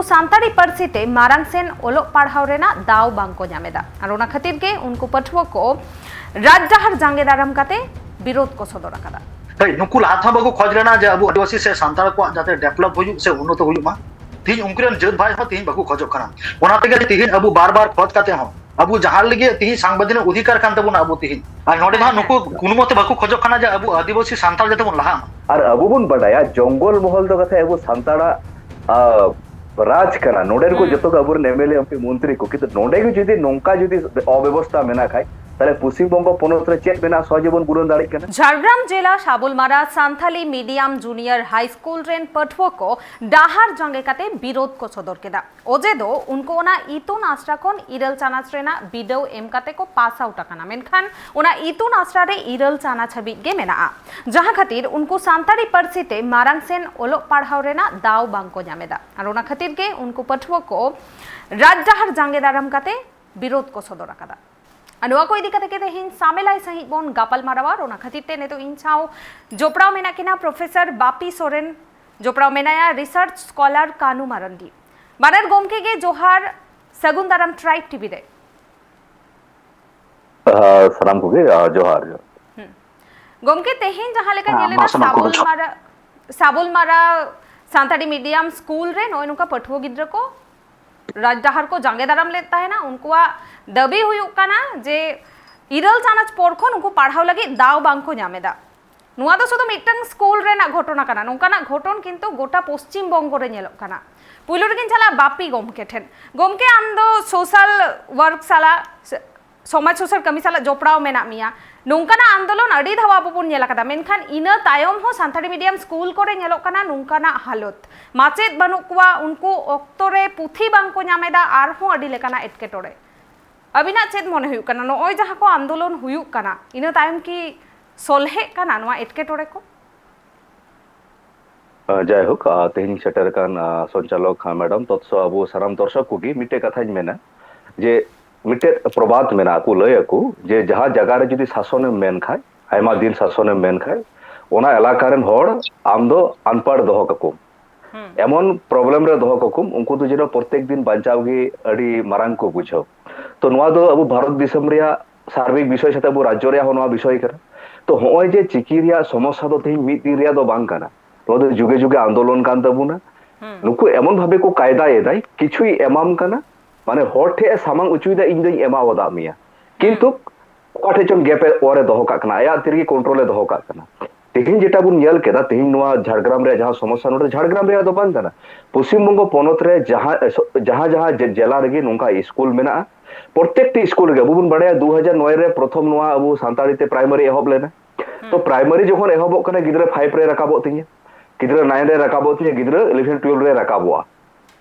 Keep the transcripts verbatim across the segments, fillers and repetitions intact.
ᱥᱟᱱᱛᱟᱲᱤ ᱯᱟᱹᱨᱥᱤ ᱛᱮ ᱢᱟᱨᱟᱝ ᱥᱮᱱ ᱚᱞᱚᱜ ᱯᱟᱲᱦᱟᱣ ᱨᱮᱱᱟᱜ ᱫᱟᱣ ᱵᱟᱝ ᱠᱚ ᱧᱟᱢ ᱮᱫᱟ᱾ ᱟᱨ ᱚᱱᱟ ᱠᱷᱟᱹᱛᱤᱨ ᱜᱮ ᱩᱱᱠᱩ ᱯᱟᱹᱴᱷᱩᱣᱟᱹ ᱠᱚ ᱨᱟᱡᱽ ᱰᱟᱦᱟᱨ ᱡᱟᱸᱜᱮ ᱫᱟᱨᱟᱢ ᱠᱟᱛᱮ ᱵᱤᱨᱳᱫ ᱠᱚ ᱥᱚᱫᱚᱨ ᱟᱠᱟᱫᱟ᱾ ᱦᱳᱭ, ᱱᱩᱠᱩ ᱞᱟᱦᱟ ᱛᱮᱦᱚᱸ ᱵᱟᱠᱚ ᱠᱷᱚᱡᱽ ᱞᱮᱱᱟ ᱡᱮ ᱟᱵᱚ ᱟᱹᱫᱤᱵᱟᱹᱥᱤ ᱥᱮ ᱥᱟᱱᱛᱟᱲ ᱠᱚᱣᱟᱜ ᱡᱟᱛᱮ develop ᱦᱩᱭᱩᱜ ᱥᱮ ᱩᱱᱱᱚᱛᱚ ᱦᱩᱭᱩᱜ ᱢᱟ᱾ ᱛᱤᱦᱤᱧ ᱩᱱᱠᱩ ᱨᱮᱱ ᱡᱟᱹᱛ ᱵᱷᱟᱭ ᱦᱚᱸ ᱛᱤᱦᱤᱧ ᱵᱟᱠᱚ ᱠᱷᱚᱡᱚᱜ ᱠᱟᱱᱟ᱾ ᱚᱱᱟ ᱛᱮᱜᱮ ᱛᱤᱦᱤᱧ ᱟᱵᱚ ᱵᱟᱨ ᱵᱟᱨ ᱠᱷᱚᱡᱽ ᱠᱟᱛᱮ ᱦᱚᱸ ᱟᱵᱚ ᱡᱟᱦᱟᱸ ᱞᱟᱹᱜᱤᱫ ᱛᱤᱦᱤᱧ ᱥᱟᱝᱵᱤᱫᱷᱟᱱᱤᱠ ᱚᱫᱷᱤᱠᱟᱨ ᱠᱟᱱ ᱛᱟᱵᱚᱱᱟ, ᱟᱵᱚ ᱛᱤᱦᱤᱧ ᱟᱨ ᱱᱚᱰᱮ ᱢᱟ ᱦᱮᱸ, ᱱᱩᱠᱩ ᱦᱮᱸ᱾ ᱠᱳᱱᱳ ᱢᱚᱛᱮ ᱵᱟᱠᱚ ᱠᱷᱚᱡᱚᱜ ᱠᱟᱱᱟ ᱡᱮ ᱟᱵᱚ ᱟᱹᱫᱤᱵᱟᱹᱥᱤ ᱥᱟᱱᱛᱟᱲ ᱡᱟᱛᱮ ᱵᱚᱱ ᱞᱟᱦᱟᱜ ᱢᱟ᱾ ᱟᱨ ᱟᱵᱚ ᱵᱚᱱ ᱵᱟᱰᱟᱭᱟ, ᱡᱚᱝᱜᱚᱞ ᱢᱚᱦᱚᱞ ᱫᱚ ᱠᱟᱛᱷᱟᱡ ᱟᱵᱚ ᱥᱟᱱᱛᱟᱲᱟᱜ, ᱟ, ᱨᱟᱡᱽ ᱠᱟᱱᱟ᱾ ᱱᱚᱰᱮ ᱨᱮᱠᱚ ᱦᱩᱸ᱾ ᱡᱚᱛᱚ ᱜᱮ ᱟᱵᱚᱨᱮᱱ M L A, M P, ᱢᱚᱱᱛᱨᱤ ᱠᱚ᱾ ᱠᱤᱱᱛᱩ ᱱᱚᱰᱮ ᱜᱮ ᱡᱩᱫᱤ ᱱᱚᱝᱠᱟ ᱡᱩᱫᱤ ᱚᱵᱮᱵᱚᱥᱛᱟ ᱢᱮᱱᱟᱜ ᱠᱷᱟᱡ, ᱛᱟᱦᱞᱮ ᱯᱚᱥᱪᱤᱢ ᱵᱚᱝᱜᱚ ᱯᱚᱱᱚᱛ ᱨᱮ ᱪᱮᱫ ᱢᱮᱱᱟᱜᱼᱟ, ᱥᱚᱦᱚᱡᱮ ᱵᱚᱱ ᱜᱩᱱᱟᱹᱱ ᱫᱟᱲᱮᱭᱟᱜ ᱠᱟᱱᱟ᱾ ᱡᱷᱟᱲᱜᱨᱟᱢ ᱡᱮᱞᱟ Sabulmara Santali medium junior high school ᱨᱮᱱ ᱯᱟᱹᱴᱷᱩᱣᱟᱹ ᱠᱚ ᱰᱟᱦᱟᱨ ᱡᱟᱸᱜᱮ ᱠᱟᱛᱮ ᱵᱤᱨᱳᱫ ᱠᱚ ᱥᱚᱫᱚᱨ ᱠᱮᱫᱟ᱾ ᱚᱡᱮ ᱫᱚ ᱩᱱᱠᱩ ᱚᱱᱟ ᱤᱛᱩᱱ ᱟᱥᱲᱟ ᱠᱷᱚᱱ ᱤᱨᱟᱹᱞ ᱪᱟᱱᱟᱪ ᱨᱮᱱᱟᱜ ᱵᱤᱰᱟᱹᱣ ᱮᱢ ᱠᱟᱛᱮ ᱠᱚ ᱯᱟᱥ ᱟᱣᱩᱴ ᱟᱠᱟᱱᱟ, ᱢᱮᱱᱠᱷᱟᱱ ᱚᱱᱟ ᱤᱛᱩᱱ ᱟᱥᱲᱟ ᱨᱮ ᱤᱨᱟᱹᱞ ᱪᱟᱱᱟᱪ ᱦᱟᱹᱵᱤᱡ ᱜᱮ ᱢᱮᱱᱟᱜᱼᱟ, ᱡᱟᱦᱟᱸ ᱠᱷᱟᱹᱛᱤᱨ ᱩᱱᱠᱩ ᱥᱟᱱᱛᱟᱲᱤ ᱯᱟᱹᱨᱥᱤ ᱛᱮ ᱢᱟᱨᱟᱝ ᱥᱮᱱ ᱚᱞᱚᱜ ᱯᱟᱲᱦᱟᱣ ᱨᱮᱱᱟᱜ ᱫᱟᱣ ᱵᱟᱝ ᱠᱚ ᱧᱟᱢ ᱮᱫᱟ᱾ ᱟᱨ ᱚᱱᱟ ᱠᱷᱟᱹᱛᱤᱨ ᱜᱮ ᱩᱱᱠᱩ ᱯᱟᱹᱴᱷᱩᱣᱟᱹ ᱠᱚ ᱨᱟᱡᱽ ᱰᱟᱦᱟᱨ ᱡᱟᱸᱜᱮ ᱫᱟᱨᱟᱢ ᱠᱟᱛᱮ ᱵᱤᱨᱳᱫ ᱠᱚ ᱥᱚᱫᱚᱨ ᱟᱠᱟᱫᱟ᱾ ᱟᱨ ᱱᱚᱣᱟ ᱠᱚ ᱤᱫᱤ ᱠᱟᱛᱮ ᱜᱮ ᱛᱮᱦᱮᱧ ᱥᱟᱢᱮᱞᱟᱭ ᱥᱟᱺᱦᱤᱡ ᱵᱚᱱ ᱜᱟᱯᱟᱞ ᱢᱟᱨᱟᱣᱟ᱾ ᱟᱨ ᱚᱱᱟ ᱠᱷᱟᱹᱛᱤᱨ ᱛᱮ ᱱᱤᱛᱚᱜ ᱤᱧ ᱥᱟᱶ ᱡᱚᱯᱲᱟᱣ ᱢᱮᱱᱟᱜ ᱠᱤᱱᱟ ᱯᱨᱚᱯᱷᱮᱥᱚᱨ ᱵᱟᱯᱤ ᱥᱚᱨᱮᱱ, ᱡᱚᱯᱲᱟᱣ ᱢᱮᱱᱟᱭᱟ ᱨᱤᱥᱟᱨᱪ ᱥᱠᱚᱞᱟᱨ ᱠᱟᱱᱩ ᱢᱟᱨᱟᱱᱰᱤ᱾ ᱵᱟᱱᱟᱨ ᱜᱚᱢᱠᱮ ᱜᱮ ᱡᱚᱦᱟᱨ, ᱥᱟᱹᱜᱩᱱ ᱫᱟᱨᱟᱢ ᱴᱨᱟᱭᱤᱵ ᱴᱤᱵᱷᱤ ᱨᱮ᱾ ᱟᱨ ᱥᱟᱱᱟᱢ ᱠᱚᱜᱮ, ᱟᱨ ᱡᱚᱦᱟᱨ, ᱡᱚᱦᱟᱨ᱾ ᱦᱩᱸ᱾ ᱜᱚᱢᱠᱮ, ᱛᱮᱦᱮᱧ ᱡᱟᱦᱟᱸ ᱞᱮᱠᱟ ᱦᱮᱸ, ᱧᱮᱞ ᱢᱟ ᱮᱱᱟ, ᱥᱟᱱᱟᱢ ᱠᱚᱜᱮ ᱡᱚᱦᱟᱨ᱾ ᱥᱟᱵᱚᱞᱢᱟᱨᱟ, ᱥᱟᱵᱚᱞᱢᱟᱨᱟ ᱥᱟᱱᱛᱟᱲᱤ ᱢᱤᱰᱤᱭᱟᱢ ᱥᱠᱩᱞ ᱨᱮ ᱱᱚᱜᱼᱚᱭ ᱱᱚᱝᱠᱟ ᱯᱟᱹᱴᱷᱩᱣᱟᱹ ᱜᱤᱫᱽᱨᱟᱹ ᱠᱚ ᱨᱟᱡᱽ ᱰᱟᱦᱟᱨ ᱠᱚ ᱡᱟᱸᱜᱮ ᱫᱟᱨᱟᱢ ᱞᱮᱫ ᱛᱟᱦᱮᱱᱟ᱾ ᱩᱱᱠᱩᱣᱟᱜ ᱫᱟᱹᱵᱤ ᱦᱩᱭᱩᱜ ᱠᱟᱱᱟ ᱡᱮ ᱤᱨᱟᱹᱞ ᱪᱟᱱᱟᱪ ᱯᱚᱨ ᱠᱷᱚᱱ ᱩᱱᱠᱩ ᱯᱟᱲᱦᱟᱣ ᱞᱟᱹᱜᱤᱫ ᱫᱟᱣ ᱵᱟᱝ ᱠᱚ ᱧᱟᱢ ᱮᱫᱟ᱾ ᱱᱚᱣᱟ ᱫᱚ ᱥᱩᱫᱷᱩ ᱢᱤᱫᱴᱟᱝ ᱥᱠᱩᱞ ᱨᱮᱱᱟᱜ ᱜᱷᱚᱴᱚᱱᱟ ᱠᱟᱱᱟ, ᱱᱚᱝᱠᱟᱱᱟᱜ ᱜᱷᱚᱴᱚᱱ ᱠᱤᱱᱛᱩ ᱜᱚᱴᱟ ᱯᱚᱥᱪᱤᱢ ᱵᱚᱝᱜᱚ ᱨᱮ ᱧᱮᱞᱚᱜ ᱠᱟᱱᱟ᱾ ᱯᱩᱭᱞᱩ ᱨᱮᱜᱤᱧ ᱪᱟᱞᱟᱜᱼᱟ ᱵᱟᱯᱤ ᱜᱚᱢᱠᱮ ᱴᱷᱮᱱ᱾ ᱜᱚᱢᱠᱮ, ᱟᱢ ᱫᱚ ᱥᱳᱥᱟᱞ ᱣᱟᱨᱠ ᱥᱟᱞᱟᱜ, ᱥᱮ, ᱥᱚᱢᱟᱡᱽ ᱥᱩᱥᱟᱹᱨ ᱠᱟᱹᱢᱤ ᱥᱟᱞᱟᱜ ᱡᱚᱯᱲᱟᱣ ᱢᱮᱱᱟᱜ ᱢᱮᱭᱟ᱾ ᱱᱚᱝᱠᱟᱱᱟᱜ ᱟᱱᱫᱳᱞᱚᱱ ᱟᱹᱰᱤ ᱫᱷᱟᱣ ᱟᱵᱚ ᱵᱚᱱ ᱧᱮᱞ ᱟᱠᱟᱫᱟ, ᱢᱮᱱᱠᱷᱟᱱ ᱤᱱᱟᱹ ᱛᱟᱭᱚᱢ ᱦᱚᱸ ᱥᱟᱱᱛᱟᱲᱤ ᱢᱤᱰᱤᱭᱟᱢ ᱥᱠᱩᱞ ᱠᱚᱨᱮ ᱧᱮᱞᱚᱜ ᱠᱟᱱᱟ ᱱᱚᱝᱠᱟᱱᱟᱜ ᱦᱟᱞᱚᱛ᱾ ᱢᱟᱪᱮᱫ ᱵᱟᱹᱱᱩᱜ ᱠᱚᱣᱟ, ᱩᱱᱠᱩ ᱚᱠᱛᱚ ᱨᱮ ᱯᱩᱛᱷᱤ ᱵᱟᱝ ᱠᱚ ᱧᱟᱢ ᱮᱫᱟ, ᱟᱨᱦᱚᱸ ᱟᱹᱰᱤ ᱞᱮᱠᱟᱱᱟᱜ ᱮᱴᱠᱮᱴᱚᱬᱮ᱾ ᱟᱹᱵᱤᱱᱟᱜ ᱪᱮᱫ ᱢᱚᱱᱮ ᱦᱩᱭᱩᱜ ᱠᱟᱱᱟ, ᱱᱚᱜᱼᱚᱭ ᱡᱟᱦᱟᱸ ᱠᱚ ᱟᱱᱫᱳᱞᱚᱱ ᱦᱩᱭᱩᱜ ᱠᱟᱱᱟ, ᱤᱱᱟᱹ ᱛᱟᱭᱚᱢ ᱠᱤ ᱥᱚᱞᱦᱮᱜ ᱠᱟᱱᱟ ᱱᱚᱣᱟ ᱮᱴᱠᱮᱴᱚᱬᱮ ᱠᱚ? ᱟᱸ, ᱡᱟᱭᱦᱳᱠ, ᱟᱸ, ᱛᱮᱦᱮᱧ ᱥᱮᱴᱮᱨ ᱟᱠᱟᱱ, ᱟᱸ, ᱥᱚᱧᱪᱟᱞᱚᱠ, ᱟᱸ, ᱢᱮᱰᱟᱢ, ᱛᱚᱛᱥᱚ ᱟᱵᱚ ᱥᱟᱱᱟᱢ ᱫᱚᱨᱥᱚᱠ ᱠᱚᱜᱮ ᱢᱤᱫᱴᱮᱡ ᱠᱟᱛᱷᱟᱧ ᱢᱮᱱᱟ ᱡᱮ ᱢᱤᱫᱴᱮᱡ ᱯᱨᱚᱵᱟᱫ ᱢᱮᱱᱟᱜᱼᱟ, ᱠᱚ ᱞᱟᱹᱭ ᱟᱠᱚ ᱡᱮ ᱡᱟᱦᱟᱸ ᱡᱟᱭᱜᱟ ᱨᱮ ᱡᱩᱫᱤ ᱥᱟᱥᱚᱱᱮᱢ ᱢᱮᱱ ᱠᱷᱟᱡ, ᱟᱭᱢᱟ ᱫᱤᱱ ᱥᱟᱥᱚᱱᱮᱢ ᱢᱮᱱ ᱠᱷᱟᱡ, ᱚᱱᱟ ᱮᱞᱟᱠᱟ ᱨᱮᱱ ᱦᱚᱲ ᱟᱢ ᱫᱚ ᱟᱱᱯᱟᱲ ᱫᱚᱦᱚ ᱠᱟᱠᱚ᱾ ᱮᱢᱚᱱ ᱯᱨᱚᱵᱞᱮᱢ ᱨᱮ ᱫᱚᱦᱚ ᱠᱟᱠᱚᱢ, ᱩᱱᱠᱩ ᱫᱚ ᱡᱮᱱᱚ ᱯᱨᱚᱛᱮᱠ ᱫᱤᱱ ᱵᱟᱧᱪᱟᱣ ᱜᱮ ᱟᱹᱰᱤ ᱢᱟᱨᱟᱝ ᱠᱚ ᱵᱩᱡᱷᱟᱹᱣ᱾ ᱛᱚ ᱱᱚᱣᱟ ᱫᱚ ᱟᱵᱚ ᱵᱷᱟᱨᱚᱛ ᱫᱤᱥᱚᱢ ᱨᱮᱭᱟᱜ ᱥᱟᱨᱵᱤᱠ ᱵᱤᱥᱚᱭ ᱥᱟᱛᱮ ᱟᱵᱚ ᱨᱟᱡᱽᱡᱚ ᱨᱮᱭᱟᱜ ᱦᱚᱸ ᱱᱚᱣᱟ ᱵᱤᱥᱚᱭ ᱠᱟᱱᱟ᱾ ᱛᱚ ᱦᱚᱸᱜᱼᱚᱭ ᱡᱮ ᱪᱤᱠᱤ ᱨᱮᱭᱟᱜ ᱥᱚᱢᱚᱥᱥᱟ ᱫᱚ ᱛᱮᱦᱮᱧ ᱢᱤᱫ ᱫᱤᱱ ᱨᱮᱭᱟᱜ ᱫᱚ ᱵᱟᱝ ᱠᱟᱱᱟ, ᱱᱚᱣᱟ ᱫᱚ ᱡᱩᱜᱮ ᱡᱩᱜᱮ ᱟᱱᱫᱳᱞᱚᱱ ᱠᱟᱱ ᱛᱟᱵᱚᱱᱟ᱾ ᱱᱩᱠᱩ ᱮᱢᱚᱱ ᱵᱷᱟᱵᱮ ᱠᱚ ᱠᱟᱭᱫᱟ ᱮᱫᱟᱭ, ᱠᱤᱪᱷᱩᱭ ᱮᱢᱟᱢ ᱠᱟᱱᱟ, ᱢᱟᱱᱮ ᱦᱚᱲ ᱴᱷᱮᱡ ᱮ ᱥᱟᱢᱟᱝ ᱚᱪᱚᱭᱮᱫᱟ, "ᱤᱧ ᱫᱚᱧ ᱮᱢᱟᱣᱟᱫᱟ ᱢᱮᱭᱟ", ᱠᱤᱱᱛᱩ ᱚᱠᱟ ᱴᱷᱮᱡ ᱪᱚᱝ ᱜᱮᱯ ᱮ ᱚᱨ ᱮ ᱫᱚᱦᱚ ᱠᱟᱜ ᱠᱟᱱᱟ, ᱟᱭᱟᱜ ᱛᱤ ᱨᱮᱜᱮ ᱠᱚᱱᱴᱨᱳᱞ ᱮ ᱫᱚᱦᱚ ᱠᱟᱜ ᱠᱟᱱᱟ᱾ ᱛᱮᱦᱮᱧ ᱡᱮᱴᱟ ᱵᱚᱱ ᱧᱮᱞ ᱠᱮᱫᱟ, ᱛᱮᱦᱮᱧ ᱱᱚᱣᱟ ᱡᱷᱟᱲᱜᱨᱟᱢ ᱨᱮᱭᱟᱜ ᱡᱟᱦᱟᱸ ᱥᱚᱢᱚᱥᱥᱟ, ᱱᱚᱰᱮ ᱡᱷᱟᱲᱜᱨᱟᱢ ᱨᱮᱭᱟᱜ ᱫᱚ ᱵᱟᱝ ᱠᱟᱱᱟ, ᱯᱚᱥᱪᱤᱢ ᱵᱚᱝᱜᱚ ᱯᱚᱱᱚᱛ ᱨᱮ ᱡᱟᱦᱟᱸ ᱡᱟᱦᱟᱸ ᱡᱟᱦᱟᱸ ᱡᱮ-, ᱡᱮᱞᱟ ᱨᱮᱜᱮ ᱱᱚᱝᱠᱟ ᱥᱠᱩᱞ ᱢᱮᱱᱟᱜᱼᱟ, ᱯᱨᱚᱛᱮᱠᱴᱤ ᱥᱠᱩᱞ ᱨᱮᱜᱮ, ᱟᱵᱚ ᱵᱚᱱ ᱵᱟᱲᱟᱭᱟ ᱫᱩ ᱦᱟᱡᱟᱨ ᱱᱚᱭ ᱨᱮ ᱯᱨᱚᱛᱷᱚᱢ ᱱᱚᱣᱟ ᱟᱵᱚ ᱥᱟᱱᱛᱟᱲᱤ ᱛᱮ ᱯᱨᱟᱭᱢᱟᱨᱤ ᱮᱦᱚᱵ ᱞᱮᱱᱟ᱾ ᱛᱚ ᱯᱨᱟᱭᱢᱟᱨᱤ ᱡᱚᱠᱷᱚᱱ ᱮᱦᱚᱵᱚᱜ ᱠᱟᱱᱟ, ᱜᱤᱫᱽᱨᱟᱹ ᱯᱷᱟᱭᱤᱵᱷ ᱨᱮ ᱨᱟᱠᱟᱵᱚᱜ ᱛᱤᱧᱟᱹ, ᱜᱤᱫᱽᱨᱟᱹ ᱱᱟᱭᱤᱱ ᱨᱮ ᱨᱟᱠᱟᱵᱚᱜ ᱛᱤᱧᱟᱹ, ᱜᱤᱫᱽᱨᱟᱹ ᱤᱞᱮᱵᱷᱮᱱ ᱴᱩᱭᱮᱞᱵᱷ ᱨᱮ ᱨᱟᱠᱟᱵᱚᱜᱼᱟ᱾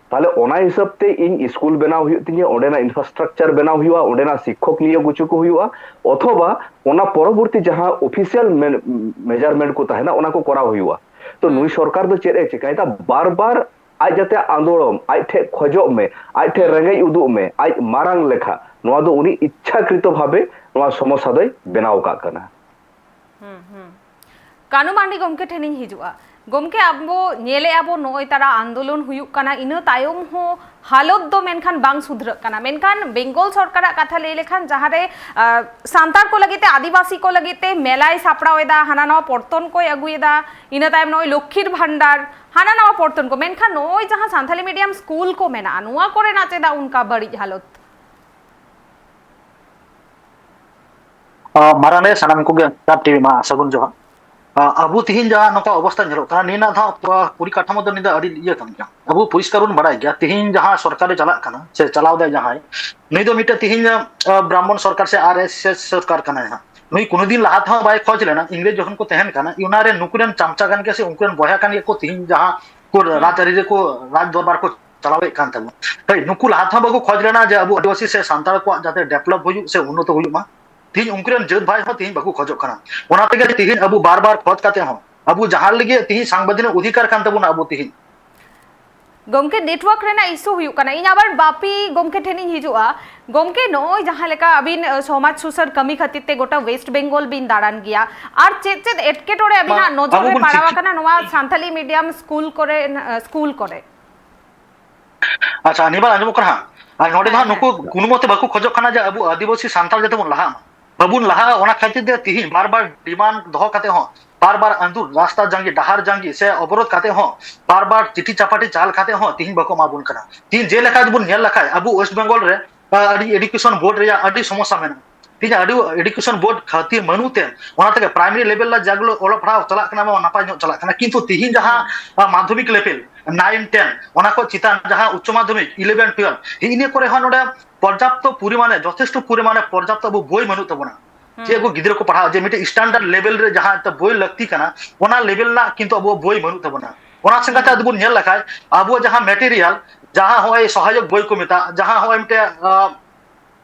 ᱛᱟᱦᱞᱮ ᱚᱱᱟ ᱦᱤᱥᱟᱹᱵ ᱛᱮ ᱤᱧ ᱥᱠᱩᱞ ᱵᱮᱱᱟᱣ ᱦᱩᱭᱩᱜ ᱛᱤᱧᱟᱹ, ᱚᱸᱰᱮᱱᱟᱜ ᱤᱱᱯᱷᱨᱟᱥᱴᱨᱟᱠᱪᱟᱨ ᱵᱮᱱᱟᱣ ᱦᱩᱭᱩᱜᱼᱟ, ᱚᱸᱰᱮᱱᱟᱜ ᱥᱤᱠᱠᱷᱚᱠ ᱱᱤᱭᱳᱜ ᱦᱚᱪᱚ ᱠᱚ ᱦᱩᱭᱩᱜᱼᱟ, ᱚᱛᱷᱚᱵᱟ ᱚᱱᱟ ᱯᱚᱨᱚᱵᱚᱨᱛᱤ ᱡᱟᱦᱟᱸ ᱚᱯᱷᱤᱥᱤᱭᱟᱞ ᱢᱮᱡᱟᱨᱢᱮᱱᱴ ᱠᱚ ᱛᱟᱦᱮᱱᱟ, ᱚᱱᱟ ᱠᱚ ᱠᱚᱨᱟᱣ ᱦᱩᱭᱩᱜᱼᱟ᱾ ᱛᱚ ᱱᱩᱭ ᱥᱚᱨᱠᱟᱨ ᱫᱚ ᱪᱮᱫ ᱮ ᱪᱮᱠᱟᱭᱮᱫᱟ? ᱵᱟᱨ ᱵᱟᱨ ᱟᱡ ᱡᱟᱛᱮ ᱟᱸᱫᱳᱲᱚᱜ, ᱟᱡ ᱴᱷᱮᱡ ᱠᱷᱚᱡᱚᱜ ᱢᱮ, ᱟᱡ ᱴᱷᱮᱡ ᱨᱮᱸᱜᱮᱡ ᱩᱫᱩᱜ ᱢᱮ, ᱟᱡ ᱢᱟᱨᱟᱝ ᱞᱮᱠᱷᱟ, ᱱᱚᱣᱟ ᱫᱚ ᱩᱱᱤ ᱤᱪᱪᱷᱟᱠᱨᱤᱛᱚ ᱵᱷᱟᱵᱮ ᱱᱚᱣᱟ ᱥᱚᱢᱚᱥᱥᱟ ᱫᱚᱭ ᱵᱮᱱᱟᱣ ᱟᱠᱟᱫ ᱠᱟᱱᱟ᱾ ᱠᱟᱹᱱᱩ ᱢᱟᱨᱰᱤ ᱜᱚᱢᱠᱮ ᱴᱷᱮᱱᱤᱧ ᱦᱤᱡᱩᱜᱼᱟ᱾ ᱜᱚᱢᱠᱮ, ᱟᱵᱚ ᱧᱮᱞᱮᱜᱼᱟ ᱵᱚ ᱱᱚᱜᱼᱚᱭ ᱛᱟᱨᱟ ᱟᱱᱫᱳᱞᱚᱱ ᱦᱩᱭᱩᱜ ᱠᱟᱱᱟ, ᱤᱱᱟᱹ ᱛᱟᱭᱚᱢ ᱦᱚᱸ ᱦᱟᱞᱚᱛ ᱫᱚ ᱢᱮᱱᱠᱷᱟᱱ ᱵᱟᱝ ᱥᱩᱫᱷᱨᱟᱹᱜ ᱠᱟᱱᱟ᱾ ᱢᱮᱱᱠᱷᱟᱱ ᱵᱮᱝᱜᱚᱞ ᱥᱚᱨᱠᱟᱨᱟᱜ ᱠᱟᱛᱷᱟ ᱞᱟᱹᱭ ᱞᱮᱠᱷᱟᱱ, ᱡᱟᱦᱟᱸᱨᱮ ᱟᱸ, ᱥᱟᱱᱛᱟᱲ ᱠᱚ ᱞᱟᱹᱜᱤᱫ ᱛᱮ, ᱟᱹᱫᱤᱵᱟᱹᱥᱤ ᱠᱚ ᱞᱟᱹᱜᱤᱫ ᱛᱮ ᱢᱮᱞᱟᱭ ᱥᱟᱯᱲᱟᱣ ᱮᱫᱟ, ᱦᱟᱱᱟ ᱱᱟᱣᱟ ᱯᱚᱨᱛᱚᱱ ᱠᱚᱭ ᱟᱹᱜᱩᱭᱮᱫᱟ, ᱤᱱᱟᱹ ᱛᱟᱭᱚᱢ ᱱᱚᱜᱼᱚᱭ ᱞᱚᱠᱠᱷᱤᱨ ᱵᱷᱟᱱᱰᱟᱨ, ᱦᱟᱱᱟ ᱱᱟᱣᱟ ᱯᱚᱨᱛᱚᱱ ᱠᱚ, ᱢᱮᱱᱠᱷᱟᱱ ᱱᱚᱜᱼᱚᱭ ᱡᱟᱦᱟᱸ ᱥᱟᱱᱛᱟᱞᱤ ᱢᱤᱰᱤᱭᱟᱢ ᱥᱠᱩᱞ ᱠᱚ ᱢᱮᱱᱟᱜᱼᱟ, ᱱᱚᱣᱟ ᱠᱚᱨᱮᱱᱟᱜ ᱪᱮᱫᱟᱜ ᱚᱱᱠᱟ ᱵᱟᱹᱲᱤᱡ ᱦᱟᱞᱚᱛ? ᱢᱟᱨᱟᱝ ᱨᱮ ᱥᱟᱱᱟᱢ ᱠᱚᱜᱮ ᱨᱟᱯ ᱴᱤᱵᱷᱤ ᱢᱟ ᱥᱟᱹᱜᱩᱱ ᱡᱚᱦᱟᱨ᱾ ᱟᱵᱚ ᱛᱤᱦᱤᱧ ᱡᱟᱦᱟᱸ ᱱᱚᱝᱠᱟ ᱚᱵᱚᱥᱛᱟ ᱧᱮᱞᱚᱜ ᱠᱟᱱᱟ, ᱱᱤᱭᱟᱹ ᱨᱮᱱᱟᱜ ᱫᱚ ᱦᱟᱸᱜ ᱯᱚᱨᱤᱠᱟᱴᱷᱟᱢᱳ ᱫᱚ ᱱᱤᱭᱟᱹ ᱫᱚ ᱟᱹᱰᱤ ᱤᱭᱟᱹ ᱠᱟᱱ ᱜᱮᱭᱟ᱾ ᱟᱵᱚ ᱯᱚᱨᱤᱥᱠᱟᱨ ᱵᱚᱱ ᱵᱟᱲᱟᱭ ᱜᱮᱭᱟ, ᱛᱤᱦᱤᱧ ᱡᱟᱦᱟᱸ ᱥᱚᱨᱠᱟᱨᱮ ᱪᱟᱞᱟᱜ ᱠᱟᱱᱟ ᱥᱮ ᱪᱟᱞᱟᱣ ᱫᱟᱭ ᱡᱟᱦᱟᱸᱭ, ᱱᱩᱭ ᱫᱚ ᱢᱤᱫᱴᱮᱱ ᱛᱤᱦᱤᱧ ᱟᱸ, ᱵᱨᱟᱦᱢᱚᱱ ᱥᱚᱨᱠᱟᱨ ᱥᱮ ᱟᱨ ᱮᱥ ᱮᱥ ᱥᱚᱨᱠᱟᱨ ᱠᱟᱱᱟᱭ ᱦᱟᱸᱜ᱾ ᱱᱩᱭ ᱠᱳᱱᱳ ᱫᱤᱱ ᱞᱟᱦᱟ ᱛᱮᱦᱚᱸ ᱵᱟᱭ ᱠᱷᱚᱡᱽ ᱞᱮᱱᱟ, ᱤᱝᱨᱮᱡᱽ ᱡᱚᱠᱷᱚᱱ ᱠᱚ ᱛᱟᱦᱮᱱ ᱠᱟᱱᱟ, ᱚᱱᱟ ᱨᱮ ᱱᱩᱠᱩ ᱨᱮᱱ ᱪᱟᱢᱪᱟ ᱠᱟᱱ ᱜᱮᱭᱟ ᱥᱮ ᱩᱱᱠᱩ ᱨᱮᱱ ᱵᱚᱭᱦᱟ ᱠᱟᱱ ᱜᱮᱭᱟ ᱠᱚ ᱛᱤᱦᱤᱧ ᱡᱟᱦᱟᱸ ᱠᱚ ᱨᱟᱡᱽᱟᱹᱨᱤ ᱨᱮᱠᱚ ᱨᱟᱡᱽ ᱫᱚᱨᱵᱟᱨ ᱠᱚ ᱪᱟᱞᱟᱣᱮᱫ ᱠᱟᱱ ᱛᱟᱵᱚᱱᱟ᱾ ᱦᱳᱭ, ᱱᱩᱠᱩ ᱞᱟᱦᱟ ᱛᱮᱦᱚᱸ ᱵᱟᱠᱚ ᱠᱷᱚᱡᱽ ᱞᱮᱱᱟ ᱡᱮ ᱟᱵᱚ ᱟᱹᱫᱤᱵᱟᱹᱥᱤ ᱥᱮ ᱥᱟᱱᱛᱟᱲ ᱠᱚᱣᱟᱜ ᱡᱟᱛᱮ ᱰᱮᱵᱷᱞᱚᱯ ᱦᱩᱭᱩᱜ ᱥᱮ ᱩᱱᱱᱚᱛᱚ ᱦᱩᱭᱩᱜ ᱢᱟ᱾ ᱛᱤᱦᱤᱧ ᱩᱱᱠᱩ ᱨᱮᱱ ᱡᱟᱹᱛ ᱵᱷᱟᱭ ᱦᱚᱸ ᱛᱤᱦᱤᱧ ᱵᱟᱠᱚ ᱠᱷᱚᱡᱚᱜ ᱠᱟᱱᱟ᱾ ᱚᱱᱟ ᱛᱮᱜᱮ ᱛᱤᱦᱤᱧ ᱟᱵᱚ ᱵᱟᱨ ᱵᱟᱨ ᱠᱷᱚᱡᱽ ᱠᱟᱛᱮ ᱦᱚᱸ ᱟᱵᱚ ᱡᱟᱦᱟᱸ ᱞᱟᱹᱜᱤᱫ ᱛᱤᱦᱤᱧ ᱥᱟᱝᱵᱤᱫᱷᱟᱱᱤᱠ ᱚᱫᱷᱤᱠᱟᱨ ᱠᱟᱱ ᱛᱟᱵᱚᱱᱟ ᱟᱵᱚ ᱛᱤᱦᱤᱧ᱾ ᱜᱚᱢᱠᱮ, ᱱᱮᱴᱣᱟᱨᱠ ᱨᱮᱱᱟᱜ ᱤᱥᱩ ᱦᱩᱭᱩᱜ ᱠᱟᱱᱟ᱾ ᱤᱧ ᱟᱵᱟᱨ ᱵᱟᱯᱤ ᱜᱚᱢᱠᱮ ᱴᱷᱮᱱᱤᱧ ᱦᱤᱡᱩᱜᱼᱟ᱾ ᱜᱚᱢᱠᱮ, ᱱᱚᱜᱼᱚᱭ ᱡᱟᱦᱟᱸ ᱞᱮᱠᱟ ᱟᱹᱵᱤᱱ, ᱟᱹ, ᱥᱚᱢᱟᱡᱽ ᱥᱩᱥᱟᱹᱨ ᱠᱟᱹᱢᱤ ᱠᱷᱟᱹᱛᱤᱨ ᱛᱮ ᱜᱚᱴᱟ ᱳᱭᱮᱥᱴ ᱵᱮᱝᱜᱚᱞ ᱵᱤᱱ ᱫᱟᱬᱟᱱ ᱜᱮᱭᱟ, ᱟᱨ ᱪᱮᱫ ᱪᱮᱫ ᱮᱴᱠᱮᱴᱚᱬᱮ ᱟᱹᱵᱤᱱᱟᱜ ᱵᱟᱝ, ᱱᱚᱡᱚᱨ ᱟᱵᱚ ᱨᱮ ᱵᱚᱱ ᱯᱟᱲᱟᱣ ᱪᱤᱠᱤ- ᱟᱠᱟᱱᱟ ᱱᱚᱣᱟ ᱥᱟᱱᱛᱟᱞᱤ ᱢᱤᱰᱤᱭᱟᱢ ᱥᱠᱩᱞ ᱠᱚᱨᱮ, ᱟᱹ, ᱥᱠᱩᱞ ᱠᱚᱨᱮ? ᱟᱪᱪᱷᱟ, ᱱᱤᱭᱟᱹ ᱵᱟᱨ ᱟᱸᱡᱚᱢᱚᱜ ᱠᱟᱱᱟ ᱦᱟᱸᱜ? ᱟᱨ ᱱᱚᱰᱮ ᱫᱚ ᱦᱮᱸ, ᱦᱟᱸᱜ ᱦᱮᱸ᱾ ᱱᱩᱠᱩ ᱠᱳᱱᱳ ᱢᱚᱛᱮ ᱵᱟᱠᱚ ᱠᱷᱚᱡᱚᱜ ᱠᱟᱱᱟ ᱡᱮ ᱟᱵᱚ ᱟᱹᱫᱤᱵᱟᱹᱥᱤ ᱥᱟᱱᱛᱟᱲ ᱡᱟᱛᱮ ᱵᱚᱱ ᱞᱟᱦᱟᱜ ᱢᱟ᱾ ᱵᱟᱵᱚᱱ ᱞᱟᱦᱟᱜᱼᱟ, ᱚᱱᱟ ᱠᱷᱟᱹᱛᱤᱨ ᱛᱮ ᱛᱤᱦᱤᱧ ᱵᱟᱨ ᱵᱟᱨ ᱰᱤᱢᱟᱱᱰ ᱫᱚᱦᱚ ᱠᱟᱛᱮ ᱦᱚᱸ, ᱵᱟᱨ ᱵᱟᱨ ᱟᱸᱫᱳᱲ, ᱨᱟᱥᱛᱟ ᱡᱟᱸᱜᱮ, ᱰᱟᱦᱟᱨ ᱡᱟᱸᱜᱮ ᱥᱮ ᱚᱵᱚᱨᱳᱫᱷ ᱠᱟᱛᱮ ᱦᱚᱸ, ᱵᱟᱨ ᱵᱟᱨ ᱪᱤᱴᱷᱤ ᱪᱟᱯᱟᱴᱷᱤ ᱪᱟᱞ ᱠᱟᱛᱮ ᱦᱚᱸ ᱛᱤᱦᱤᱧ ᱵᱟᱠᱚ ᱮᱢᱟ ᱵᱚᱱ ᱠᱟᱱᱟ᱾ ᱛᱤᱦᱤᱧ ᱡᱮᱞᱮᱠᱟ ᱡᱩᱫᱤ ᱵᱚᱱ ᱧᱮᱞ ᱞᱮᱠᱷᱟᱡ, ᱟᱵᱚ ᱳᱭᱮᱥᱴ ᱵᱮᱝᱜᱚᱞ ᱨᱮ, ᱟ, ᱟᱹᱰᱤ education board ᱨᱮᱭᱟᱜ ᱟᱹᱰᱤ ᱥᱚᱢᱚᱥᱥᱟ ᱢᱮᱱᱟᱜᱼᱟ᱾ ᱛᱤᱦᱤᱧ ᱟᱹᱰᱤ education board ᱠᱷᱟᱹᱛᱤᱨ ᱵᱟᱹᱱᱩᱜ ᱛᱮ, ᱚᱱᱟ ᱛᱮᱜᱮ primary level ᱨᱮ ᱡᱟᱜᱩᱞᱳ ᱚᱞᱚᱜ ᱯᱟᱲᱦᱟᱣ ᱪᱟᱞᱟᱜ ᱠᱟᱱᱟ, ᱱᱟᱯᱟᱭ ᱧᱚᱜ ᱪᱟᱞᱟᱜ ᱠᱟᱱᱟ, ᱠᱤᱱᱛᱩ ᱛᱤᱦᱤᱧ ᱡᱟᱦᱟᱸ, ᱦᱩᱸ᱾ ᱟ, ᱢᱟᱫᱽᱫᱷᱚᱢᱤᱠ level, nine ten, ᱚᱱᱟ ᱠᱷᱚᱱ ᱪᱮᱛᱟᱱ ᱡᱟᱦᱟᱸ ᱩᱪᱪᱚ ᱢᱟᱫᱽᱫᱷᱚᱢᱤᱠ eleven twelve, ᱦᱤᱜᱼᱤ ᱱᱤᱭᱟᱹ ᱠᱚᱨᱮ ᱦᱚᱸ ᱱᱚᱰᱮ ᱯᱚᱨᱡᱟᱯᱛᱚ ᱯᱚᱨᱤᱢᱟᱱᱮ, ᱡᱚᱛᱷᱮᱥᱴᱚ ᱯᱚᱨᱤᱢᱟᱱᱮ ᱯᱚᱨᱡᱟᱯᱛᱚ ᱟᱵᱚ ᱵᱳᱭ ᱵᱟᱹᱱᱩᱜ ᱛᱟᱵᱚᱱᱟ᱾ ᱪᱮᱫ ᱦᱩᱸ᱾ ᱟᱵᱚ ᱜᱤᱫᱽᱨᱟᱹ ᱠᱚ ᱯᱟᱲᱦᱟᱜᱼᱟ, ᱡᱮ ᱢᱤᱫᱴᱮᱡ standard level ᱨᱮ ᱡᱟᱦᱟᱸ ᱮᱱᱛᱮ ᱵᱳᱭ ᱞᱟᱹᱠᱛᱤ ᱠᱟᱱᱟ, ᱚᱱᱟ level ᱨᱮᱱᱟᱜ ᱠᱤᱱᱛᱩ ᱟᱵᱚ ᱵᱳᱭ ᱵᱟᱹᱱᱩᱜ ᱛᱟᱵᱚᱱᱟ᱾ ᱚᱱᱟ ᱥᱮᱫ ᱠᱟᱛᱮ ᱦᱩᱸ᱾ ᱟᱫᱚ ᱵᱚᱱ ᱧᱮᱞ ᱞᱮᱠᱷᱟᱡ, ᱟᱵᱚ ᱡᱟᱦᱟᱸ material, ᱡᱟᱦᱟᱸ ᱦᱚᱸᱜᱼᱚᱭ ᱥᱚᱦᱟᱭᱚᱠ ᱵᱳᱭ ᱠᱚ ᱢᱮᱛᱟᱜ, ᱡᱟᱦᱟᱸ ᱦᱚᱸᱜᱼᱚᱭ ᱢᱤᱫᱴᱮᱡ, ᱟ,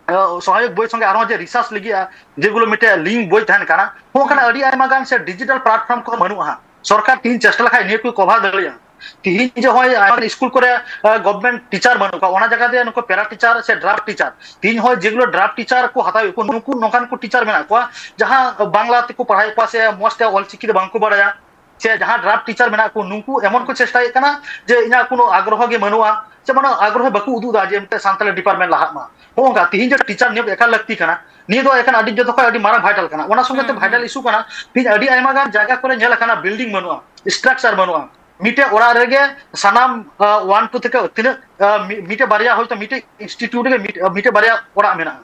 ᱟ, ᱥᱚᱦᱟᱭᱚᱠ ᱵᱳᱭ ᱥᱚᱸᱜᱮ ᱟᱨᱦᱚᱸ ᱡᱮ research ᱞᱟᱹᱜᱤᱫ, ᱟ, ᱡᱮᱜᱩᱞᱳ ᱢᱤᱫᱴᱮᱡ link ᱵᱳᱭ ᱛᱟᱦᱮᱱ ᱠᱟᱱᱟ, ᱦᱚᱸ ᱚᱱᱠᱟᱱᱟᱜ ᱦᱩᱸ᱾ ᱟᱹᱰᱤ ᱟᱭᱢᱟ ᱜᱟᱱ ᱥᱮ digital platform ᱠᱚᱦᱚᱸ ᱵᱟᱹᱱᱩᱜᱼᱟ ᱦᱟᱸᱜ᱾ ᱥᱚᱨᱠᱟᱨ ᱛᱤᱦᱤᱧ ᱪᱮᱥᱴᱟ ᱞᱮᱠᱷᱟᱡ ᱱᱤᱭᱟᱹ ᱠᱚ cover ᱫᱟᱲᱮᱭᱟᱜᱼᱟ᱾ ᱛᱤᱦᱤᱧ ᱡᱮ ᱦᱚᱸᱜᱼᱚᱭ ᱟᱭᱢᱟ ᱜᱟᱱ ᱥᱠᱩᱞ ᱠᱚᱨᱮ, ᱟ, government teacher ᱵᱟᱹᱱᱩᱜ ᱠᱚᱣᱟ, ᱚᱱᱟ ᱡᱟᱭᱜᱟ ᱨᱮ ᱱᱩᱠᱩ para teacher ᱥᱮ draft teacher, ᱛᱤᱦᱤᱧ ᱦᱚᱸ ᱡᱮᱜᱩᱞᱳ draft teacher ᱠᱚ ᱦᱟᱛᱟᱣᱮᱫ ᱠᱚ, ᱱᱩᱠᱩ ᱱᱚᱝᱠᱟᱱ ᱠᱚ teacher ᱢᱮᱱᱟᱜ ᱠᱚᱣᱟ, ᱡᱟᱦᱟᱸ ᱵᱟᱝᱞᱟ ᱛᱮᱠᱚ ᱯᱟᱲᱦᱟᱣᱮᱫ ᱠᱚᱣᱟ ᱥᱮ ᱢᱚᱸᱡᱽ ᱛᱮ ᱚᱞᱪᱤᱠᱤ ᱫᱚ ᱵᱟᱝ ᱠᱚ ᱵᱟᱲᱟᱭᱟ᱾ ᱥᱮ ᱡᱟᱦᱟᱸ draft teacher ᱢᱮᱱᱟᱜ ᱠᱚ, ᱱᱩᱠᱩ ᱮᱢᱚᱱ ᱠᱚ ᱪᱮᱥᱴᱟᱭᱮᱫ ᱠᱟᱱᱟ ᱡᱮ ᱤᱧᱟᱹᱜ ᱠᱳᱱᱳ ᱟᱜᱽᱨᱚᱦᱚ ᱜᱮ ᱵᱟᱹᱱᱩᱜᱼᱟ, ᱥᱮ ᱢᱟᱱᱮ ᱟᱜᱽᱨᱚᱦᱚ ᱵᱟᱠᱚ ᱩᱫᱩᱜ ᱮᱫᱟ ᱡᱮ ᱢᱤᱫᱴᱮᱱ ᱥᱟᱱᱛᱟᱲᱤ department ᱞᱟᱦᱟᱜ ᱢᱟ᱾ ᱦᱚᱸᱜᱼᱚ ᱱᱚᱝᱠᱟ ᱛᱤᱦᱤᱧ ᱡᱮ teacher ᱱᱤᱭᱳᱜ ᱮᱠᱟᱞ ᱞᱟᱹᱠᱛᱤ ᱠᱟᱱᱟ, ᱱᱤᱭᱟᱹ ᱫᱚ ᱮᱠᱷᱟᱱ ᱟᱹᱰᱤ ᱡᱚᱛᱚ ᱠᱷᱚᱱ ᱟᱹᱰᱤ ᱢᱟᱨᱟᱝ vital ᱠᱟᱱᱟ᱾ ᱚᱱᱟ ᱥᱚᱸᱜᱮ ᱛᱮ ᱦᱩᱸ, vital ᱦᱩᱸ᱾ issue ᱠᱟᱱᱟ, ᱛᱤᱦᱤᱧ ᱟᱹᱰᱤ ᱟᱭᱢᱟ ᱜᱟᱱ ᱡᱟᱭᱜᱟ ᱠᱚᱨᱮ ᱧᱮᱞ ᱟᱠᱟᱱᱟ building ᱵᱟᱹᱱᱩᱜᱼᱟ, structure ᱵᱟᱹᱱᱩᱜᱼᱟ, ᱢᱤᱫᱴᱮᱡ ᱚᱲᱟᱜ ᱨᱮᱜᱮ ᱥᱟᱱᱟᱢ, ᱟ, one two ᱛᱷᱮᱠᱮ ᱛᱤᱱᱟᱹᱜ, ᱟ, ᱢᱤ-, ᱢᱤᱫᱴᱮᱡ ᱵᱟᱨᱭᱟ ᱦᱚᱭᱛᱳ ᱢᱤᱫᱴᱮᱡ institute ᱨᱮᱜᱮ ᱢᱤᱫ-, ᱟ, ᱢᱤᱫᱴᱮᱡ ᱵᱟᱨᱭᱟ ᱚᱲᱟᱜ ᱢᱮᱱᱟᱜᱼᱟ,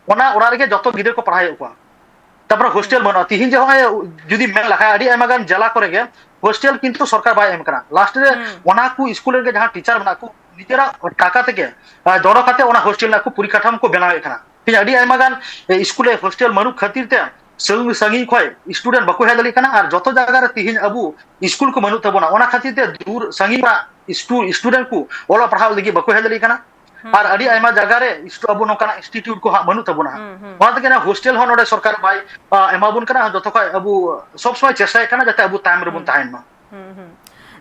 ᱚᱱᱟ ᱚᱲᱟᱜ ᱨᱮᱜᱮ ᱡᱚᱛᱚ ᱜᱤᱫᱽᱨᱟᱹ ᱠᱚ ᱯᱟᱲᱦᱟᱣᱮᱫ ᱠᱚᱣᱟ᱾ ᱛᱟᱨᱯᱚᱨᱮ hostel ᱦᱩᱸ᱾ ᱵᱟᱹᱱᱩᱜᱼᱟ᱾ ᱛᱤᱦᱤᱧ ᱡᱮ ᱦᱚᱸᱜᱼᱚᱭ ᱡᱩᱫᱤ ᱢᱮᱱ ᱞᱮᱠᱷᱟᱡ, ᱟᱹᱰᱤ ᱟᱭᱢᱟ ᱜᱟᱱ ᱡᱮᱞᱟ ᱠᱚᱨᱮ ᱜᱮ hostel ᱠᱤᱱᱛᱩ ᱥᱚᱨᱠᱟᱨ ᱵᱟᱭ ᱮᱢ ᱠᱟᱱᱟ᱾ Last ᱨᱮ ᱦᱩᱸ᱾ ᱚᱱᱟ ᱠᱚ ᱥᱠᱩᱞ ᱨᱮᱱ ᱡᱟᱦᱟᱸ teacher ᱢᱮᱱᱟᱜ ᱠᱚ, ᱱᱤᱡᱮᱨᱟᱜ ᱴᱟᱠᱟ ᱛᱮᱜᱮ, ᱟ, ᱡᱚᱲᱚ ᱠᱟᱛᱮ ᱚᱱᱟ hostel ᱨᱮᱱᱟᱜ ᱠᱚ ᱯᱚᱨᱤᱠᱟᱴᱷᱟᱢ ᱠᱚ ᱵᱮᱱᱟᱣᱮᱫ ᱠᱟᱱᱟ᱾ ᱛᱤᱦᱤᱧ ᱟᱹᱰᱤ ᱟᱭᱢᱟ ᱜᱟᱱ, ᱮ, ᱥᱠᱩᱞ ᱨᱮ hostel ᱵᱟᱹᱱᱩᱜ ᱠᱷᱟᱹᱛᱤᱨ ᱛᱮ ᱥᱟᱺᱜᱤᱧ ᱥᱟᱺᱜᱤᱧ ᱠᱷᱚᱱ student ᱵᱟᱠᱚ ᱦᱮᱡ ᱫᱟᱲᱮᱭᱟᱜ ᱠᱟᱱᱟ, ᱟᱨ ᱡᱚᱛᱚ ᱡᱟᱭᱜᱟ ᱨᱮ ᱛᱤᱦᱤᱧ ᱟᱵᱚ ᱥᱠᱩᱞ ᱠᱚ ᱵᱟᱹᱱᱩᱜ ᱛᱟᱵᱚᱱᱟ᱾ ᱚᱱᱟ ᱠᱷᱟᱹᱛᱤᱨ ᱛᱮ ᱫᱩᱨ ᱥᱟᱺᱜᱤᱧ ᱨᱮᱱᱟᱜ ᱥᱴᱩ-, student ᱠᱚ ᱚᱞᱚᱜ ᱯᱟᱲᱦᱟᱜ ᱞᱟᱹᱜᱤᱫ ᱵᱟᱠᱚ ᱦᱮᱡ ᱫᱟᱲᱮᱭᱟᱜ ᱠᱟᱱᱟ᱾ ᱦᱩᱸ, ᱟᱨ ᱟᱹᱰᱤ ᱦᱩᱸ᱾ ᱟᱭᱢᱟ ᱡᱟᱭᱜᱟ ᱨᱮ ᱤᱥᱴᱩ-, ᱟᱵᱚ ᱱᱚᱝᱠᱟᱱᱟᱜ institute ᱠᱚ ᱦᱟᱸᱜ ᱵᱟᱹᱱᱩᱜ ᱛᱟᱵᱚᱱᱟ ᱦᱟᱸᱜ᱾ ᱦᱩᱸ, ᱦᱩᱸ᱾ ᱚᱱᱟ ᱛᱮᱜᱮ ᱚᱱᱟ hostel ᱦᱚᱸ ᱱᱚᱰᱮ ᱥᱚᱨᱠᱟᱨ ᱵᱟᱭ, ᱟ, ᱮᱢᱟ ᱵᱚᱱ ᱠᱟᱱᱟ, ᱡᱚᱛᱚ ᱠᱷᱚᱡ ᱟᱵᱚ ᱥᱚᱵ ᱥᱚᱢᱚᱭ ᱪᱮᱥᱴᱟᱭᱮᱫ ᱠᱟᱱᱟ ᱡᱟᱛᱮ ᱟᱵᱚ ᱛᱟᱭᱚᱢ ᱨᱮᱵᱚᱱ ᱦᱩᱸ᱾ ᱛᱟᱦᱮᱱ ᱢᱟ᱾ ᱦᱩᱸ, ᱦᱩᱸ᱾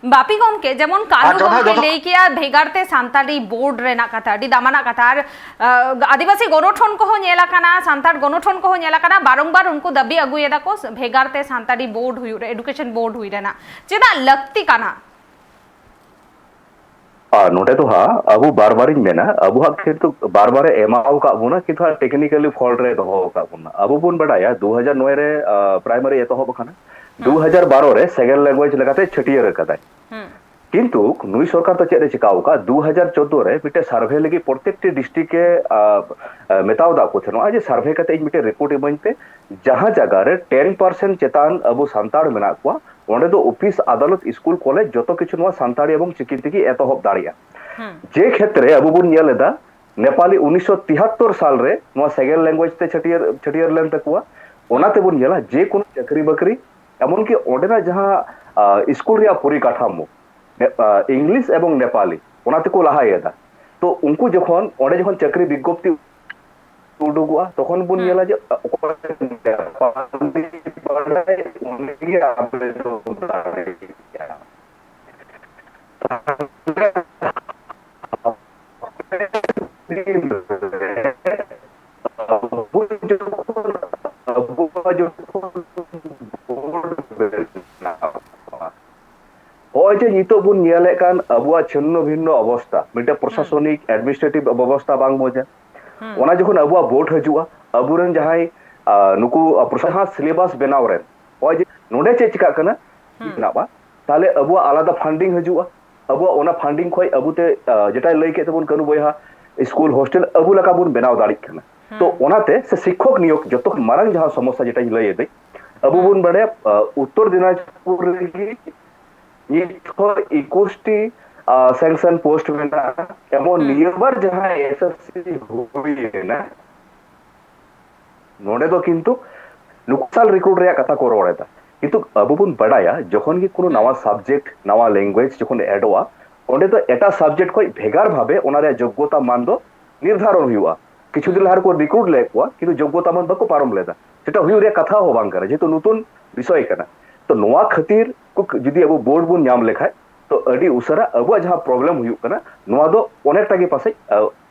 ᱵᱟᱯᱤ ᱜᱚᱢᱠᱮ, ᱡᱮᱢᱚᱱ ᱠᱟᱹᱱᱩ ᱟᱨ ᱡᱚᱛᱷᱟ ᱜᱚᱢᱠᱮ ᱡᱚᱛᱷᱟ ᱞᱟᱹᱭ ᱠᱮᱜᱼᱟ ᱵᱷᱮᱜᱟᱨ ᱛᱮ ᱥᱟᱱᱛᱟᱲᱤ ᱵᱳᱨᱰ ᱨᱮᱱᱟᱜ ᱠᱟᱛᱷᱟ, ᱟᱹᱰᱤ ᱫᱟᱢᱟᱱᱟᱜ ᱠᱟᱛᱷᱟ᱾ ᱟᱨ ᱟᱹᱫᱤᱵᱟᱹᱥᱤ ᱜᱚᱱᱚᱴᱷᱚᱱ ᱠᱚᱦᱚᱸ ᱧᱮᱞ ᱟᱠᱟᱱᱟ, ᱥᱟᱱᱛᱟᱲ ᱜᱚᱱᱚᱴᱷᱚᱱ ᱠᱚᱦᱚᱸ ᱧᱮᱞ ᱟᱠᱟᱱᱟ, ᱵᱟᱨᱚᱢᱵᱟᱨ ᱩᱱᱠᱩ ᱫᱟᱹᱵᱤ ᱟᱹᱜᱩᱭᱮᱫᱟ ᱠᱚ ᱵᱷᱮᱜᱟᱨ ᱛᱮ ᱥᱟᱱᱛᱟᱲᱤ ᱵᱳᱨᱰ ᱦᱩᱭᱩᱜ ᱨᱮ, ᱮᱰᱩᱠᱮᱥᱚᱱ ᱵᱳᱨᱰ ᱦᱩᱭ ᱨᱮᱱᱟᱜ᱾ ᱪᱮᱫᱟᱜ ᱞᱟᱹᱠᱛᱤ ᱠᱟᱱᱟ? ᱟᱨ ᱱᱚᱰᱮ ᱫᱚ ᱦᱟᱸᱜ ᱟᱵᱚ ᱵᱟᱨ ᱵᱟᱨᱤᱧ ᱢᱮᱱᱟ, ᱟᱵᱚ ᱦᱟᱸᱜ ᱠᱤᱱᱛᱩ ᱵᱟᱨ ᱵᱟᱨᱮ ᱮᱢᱟᱣ ᱟᱠᱟᱫ ᱵᱚᱱᱟ, ᱠᱤᱱᱛᱩ ᱦᱟᱸᱜ ᱴᱮᱠᱱᱤᱠᱟᱞᱤ ᱯᱷᱚᱞᱴ ᱨᱮ ᱫᱚᱦᱚ ᱟᱠᱟᱫ ᱵᱚᱱᱟ᱾ ᱟᱵᱚ ᱵᱚᱱ ᱵᱟᱰᱟᱭᱟ ᱫᱩ ᱦᱟᱡᱟᱨ ᱱᱚᱭ ᱨᱮ ᱯᱨᱟᱭᱢᱟᱨᱤ ᱮᱛᱚᱦᱚᱵ ᱟᱠᱟᱱᱟ, ᱫᱩ ᱦᱟᱡᱟᱨ ᱵᱟᱨᱚ ᱨᱮ ᱥᱮᱠᱮᱱᱰ ᱞᱮᱝᱜᱩᱭᱮᱡᱽ ᱞᱮᱠᱟᱛᱮ ᱪᱷᱟᱹᱴᱭᱟᱹᱨ ᱟᱠᱟᱫᱟᱭ᱾ ᱠᱤᱱᱛᱩ ᱱᱩᱭ ᱥᱚᱨᱠᱟᱨ ᱫᱚ ᱪᱮᱫ ᱮ ᱪᱤᱠᱟᱹᱣ ᱟᱠᱟᱫ, ᱫᱩ ᱦᱟᱡᱟᱨ ᱪᱳᱫᱽᱫᱳ ᱨᱮ ᱢᱤᱫᱴᱮᱱ ᱥᱟᱨᱵᱷᱮ ᱞᱟᱹᱜᱤᱫ ᱯᱨᱚᱛᱮᱠᱴᱤ ᱰᱤᱥᱴᱨᱤᱠᱴ ᱮ ᱢᱮᱛᱟᱣ ᱟᱠᱟᱫ ᱠᱚ ᱛᱟᱦᱮᱱᱟ ᱡᱮ ᱥᱟᱨᱵᱷᱮ ᱠᱟᱛᱮ ᱤᱧ ᱢᱤᱫᱴᱮᱱ ᱨᱤᱯᱳᱨᱴ ᱤᱢᱟᱹᱧ ᱯᱮ, ᱡᱟᱦᱟᱸ ᱡᱟᱭᱜᱟ ᱨᱮ ᱴᱮᱱ ᱯᱟᱨᱥᱮᱱᱴ ᱪᱮᱛᱟᱱ ᱟᱵᱚ ᱥᱟᱱᱛᱟᱲ ᱢᱮᱱᱟᱜ ᱠᱚᱣᱟ, ᱚᱸᱰᱮ ᱫᱚ ᱚᱯᱷᱤᱥ, ᱟᱫᱟᱞᱚᱛ, ᱥᱠᱩᱞ, ᱠᱚᱞᱮᱡᱽ ᱡᱚᱛᱚ ᱠᱤᱪᱷᱩ ᱱᱚᱣᱟ ᱥᱟᱱᱛᱟᱲᱤ ᱮᱵᱚᱝ ᱪᱤᱠᱤ ᱛᱮᱜᱮ ᱮᱛᱚᱦᱚᱵ ᱫᱟᱲᱮᱭᱟᱜᱼᱟ᱾ ᱡᱮ ᱠᱷᱮᱛᱨᱮ ᱟᱵᱚ ᱵᱚᱱ ᱧᱮᱞ ᱮᱫᱟ, ᱱᱮᱯᱟᱞᱤ ᱩᱱᱤᱥᱥᱚ ᱛᱤᱦᱟᱛᱛᱚᱨ ᱥᱟᱞ ᱨᱮ ᱱᱚᱣᱟ ᱥᱮᱠᱮᱱᱰ ᱞᱮᱝᱜᱩᱭᱮᱡᱽ ᱛᱮ ᱪᱷᱟᱹᱴᱭᱟᱹᱨ ᱪᱷᱟᱹᱴᱭᱟᱹᱨ ᱞᱮᱱ ᱛᱟᱠᱚᱣᱟ᱾ ᱚᱱᱟ ᱛᱮᱵᱚᱱ ᱧᱮᱞᱟ ᱡᱮ ᱠᱳᱱᱳ ᱪᱟᱹᱠᱨᱤ ᱵᱟᱹᱠᱨᱤ, ᱮᱢᱚᱱᱠᱤ ᱚᱸᱰᱮᱱᱟᱜ ᱡᱟᱦᱟᱸ ᱥᱠᱩᱞ ᱨᱮᱭᱟᱜ ᱯᱚᱨᱤᱠᱟᱴᱷᱟᱢᱳ, ᱤᱝᱞᱤᱥ ᱮᱵᱚᱝ ᱱᱮᱯᱟᱞᱤ, ᱚᱱᱟ ᱛᱮᱠᱚ ᱞᱟᱦᱟᱭᱮᱫᱟ᱾ ᱛᱚ ᱩᱱᱠᱩ ᱡᱚᱠᱷᱚᱱ ᱚᱸᱰᱮ ᱡᱚᱠᱷᱚᱱ ᱪᱟᱹᱠᱨᱤ ᱵᱤᱜᱽᱜᱚᱯᱛᱤ ᱩᱰᱩᱠᱚᱜᱼᱟ, ᱛᱚᱠᱷᱚᱱ ᱵᱚᱱ ᱧᱮᱞᱟ ᱡᱮ ᱚᱠᱚᱭ ᱱᱮᱯᱟᱞᱤ ᱵᱟᱰᱟᱭ, ᱩᱱᱤᱜᱮ ᱟᱵᱮᱫᱚᱱ ᱫᱟᱲᱮᱭᱟᱜᱼᱟ᱾ ᱟᱵᱚ ᱡᱚᱠᱷᱚᱱ, ᱟᱵᱚᱣᱟᱜ ᱡᱚᱠᱷᱚᱱ ᱵᱳᱨᱰ ᱵᱮᱱᱟᱣ, ᱱᱚᱜᱼᱚᱭ ᱡᱮ ᱱᱤᱛᱚᱜ ᱵᱚᱱ ᱧᱮᱞᱮᱫ ᱠᱟᱱ ᱟᱵᱚᱣᱟᱜ ᱪᱷᱤᱱᱱᱚ ᱵᱷᱤᱱᱱᱚ ᱚᱵᱚᱥᱛᱟ, ᱢᱤᱫᱴᱮᱱ ᱯᱨᱚᱥᱟᱥᱚᱱᱤᱠ ᱮᱰᱢᱤᱱᱤᱥᱴᱨᱮᱴᱤᱵᱷ ᱵᱮᱵᱚᱥᱛᱟ ᱵᱟᱝ ᱢᱚᱡᱟ, ᱚᱱᱟ ᱡᱚᱠᱷᱚᱱ ᱟᱵᱚᱣᱟᱜ ᱵᱳᱨᱰ ᱦᱤᱡᱩᱜᱼᱟ, ᱟᱵᱚᱨᱮᱱ ᱡᱟᱦᱟᱸᱭ ᱱᱩᱠᱩ ᱯᱨᱚᱥᱟᱥᱚᱱ ᱥᱤᱞᱮᱵᱟᱥ ᱵᱮᱱᱟᱣ ᱨᱮᱱ, ᱱᱚᱜᱼᱚᱭ ᱡᱮ ᱱᱚᱰᱮ ᱪᱮᱫ ᱪᱤᱠᱟᱹᱜ ᱠᱟᱱᱟ, ᱢᱮᱱᱟᱜ ᱵᱟ, ᱛᱟᱦᱞᱮ ᱟᱵᱚᱣᱟᱜ ᱟᱞᱟᱫᱟ ᱯᱷᱟᱱᱰᱤᱝ ᱦᱤᱡᱩᱜᱼᱟ᱾ ᱟᱵᱚᱣᱟᱜ ᱚᱱᱟ ᱯᱷᱟᱱᱰᱤᱝ ᱠᱷᱚᱱ ᱟᱵᱚᱛᱮ, ᱡᱮᱴᱟᱭ ᱞᱟᱹᱭ ᱠᱮᱫ ᱛᱟᱵᱚᱱ ᱠᱟᱹᱱᱩ ᱵᱚᱭᱦᱟ, ᱥᱠᱩᱞ ᱦᱳᱥᱴᱮᱞ ᱟᱵᱚ ᱞᱮᱠᱟ ᱵᱚᱱ ᱵᱮᱱᱟᱣ ᱫᱟᱲᱮᱭᱟᱜ ᱠᱟᱱᱟ᱾ ᱛᱚ ᱚᱱᱟᱛᱮ ᱥᱮ ᱥᱤᱠᱠᱷᱚᱠ ᱱᱤᱭᱳᱜᱽ ᱡᱚᱛᱚ ᱠᱷᱚᱱ ᱢᱟᱨᱟᱝ ᱡᱟᱦᱟᱸ ᱥᱚᱢᱚᱥᱥᱟ ᱡᱮᱴᱟᱧ ᱞᱟᱹᱭ ᱮᱫᱟᱹᱧ, ᱟᱵᱚ ᱵᱚᱱ ᱵᱟᱲᱟᱭᱟ ᱩᱛᱛᱚᱨ ᱫᱤᱱᱟᱡᱽᱯᱩᱨ ᱨᱮᱜᱮ ᱱᱤᱛ ᱦᱚᱸ ᱮᱠᱩᱥ ᱴᱤ ᱥᱮᱝᱥᱚᱱ ᱯᱳᱥᱴ ᱢᱮᱱᱟᱜᱼᱟ᱾ ᱮᱢᱚᱱ ᱱᱤᱭᱟᱹ ᱵᱟᱨ ᱡᱟᱦᱟᱸ ᱮᱥ ᱮᱥ ᱥᱤ ᱦᱩᱭ ᱮᱱᱟ, ᱱᱚᱰᱮ ᱫᱚ ᱠᱤᱱᱛᱩ ᱱᱩᱠᱥᱟᱞ ᱨᱤᱠᱨᱩᱴ ᱨᱮᱭᱟᱜ ᱠᱟᱛᱷᱟ ᱠᱚ ᱨᱚᱲ ᱮᱫᱟ᱾ ᱠᱤᱱᱛᱩ ᱟᱵᱚ ᱵᱚᱱ ᱵᱟᱰᱟᱭᱟ, ᱡᱚᱠᱷᱚᱱ ᱜᱮ ᱠᱳᱱᱳ ᱱᱟᱣᱟ ᱥᱟᱵᱡᱮᱠᱴ, ᱱᱟᱣᱟ ᱞᱮᱝᱜᱩᱭᱮᱡᱽ ᱡᱚᱠᱷᱚᱱ ᱮᱰᱚᱜᱼᱟ, ᱚᱸᱰᱮ ᱫᱚ ᱮᱴᱟᱜ ᱥᱟᱵᱡᱮᱠᱴ ᱠᱷᱚᱱ ᱵᱷᱮᱜᱟᱨ ᱵᱷᱟᱵᱮ ᱚᱱᱟ ᱨᱮᱭᱟᱜ ᱡᱳᱜᱽᱜᱚᱛᱟ ᱢᱟᱱ ᱫᱚ ᱱᱤᱨᱫᱷᱟᱨᱚᱱ ᱦᱩᱭᱩᱜᱼᱟ᱾ ᱠᱤᱪᱷᱩ ᱫᱤᱱ ᱞᱟᱦᱟ ᱨᱮᱠᱚ ᱨᱤᱠᱨᱩᱴ ᱞᱮᱫ ᱠᱚᱣᱟ, ᱠᱤᱱᱛᱩ ᱡᱳᱜᱽᱜᱚᱛᱟ ᱢᱟᱱ ᱵᱟᱠᱚ ᱯᱟᱨᱚᱢ ᱞᱮᱫᱟ᱾ ᱥᱮᱴᱟ ᱦᱩᱭᱩᱜ ᱨᱮᱭᱟᱜ ᱠᱟᱛᱷᱟ ᱦᱚᱸ ᱵᱟᱝ ᱠᱟᱱᱟ, ᱡᱮᱦᱮᱛᱩ ᱱᱚᱛᱩᱱ ᱵᱤᱥᱚᱭ ᱠᱟᱱᱟ᱾ ᱛᱚ ᱱᱚᱣᱟ ᱠᱷᱟᱹᱛᱤᱨ ᱠᱚ ᱡᱩᱫᱤ ᱟᱵᱚ ᱵᱳᱨᱰ ᱵᱚᱱ ᱧᱟᱢ ᱞᱮᱠᱷᱟᱡ, ᱛᱚ ᱟᱹᱰᱤ ᱩᱥᱟᱹᱨᱟ ᱟᱵᱚᱣᱟᱜ ᱡᱟᱦᱟᱸ ᱯᱨᱚᱵᱞᱮᱢ ᱦᱩᱭᱩᱜ ᱠᱟᱱᱟ, ᱱᱚᱣᱟ ᱫᱚ ᱚᱱᱮᱠᱴᱟ ᱜᱮ ᱯᱟᱥᱮᱡ, ᱟ,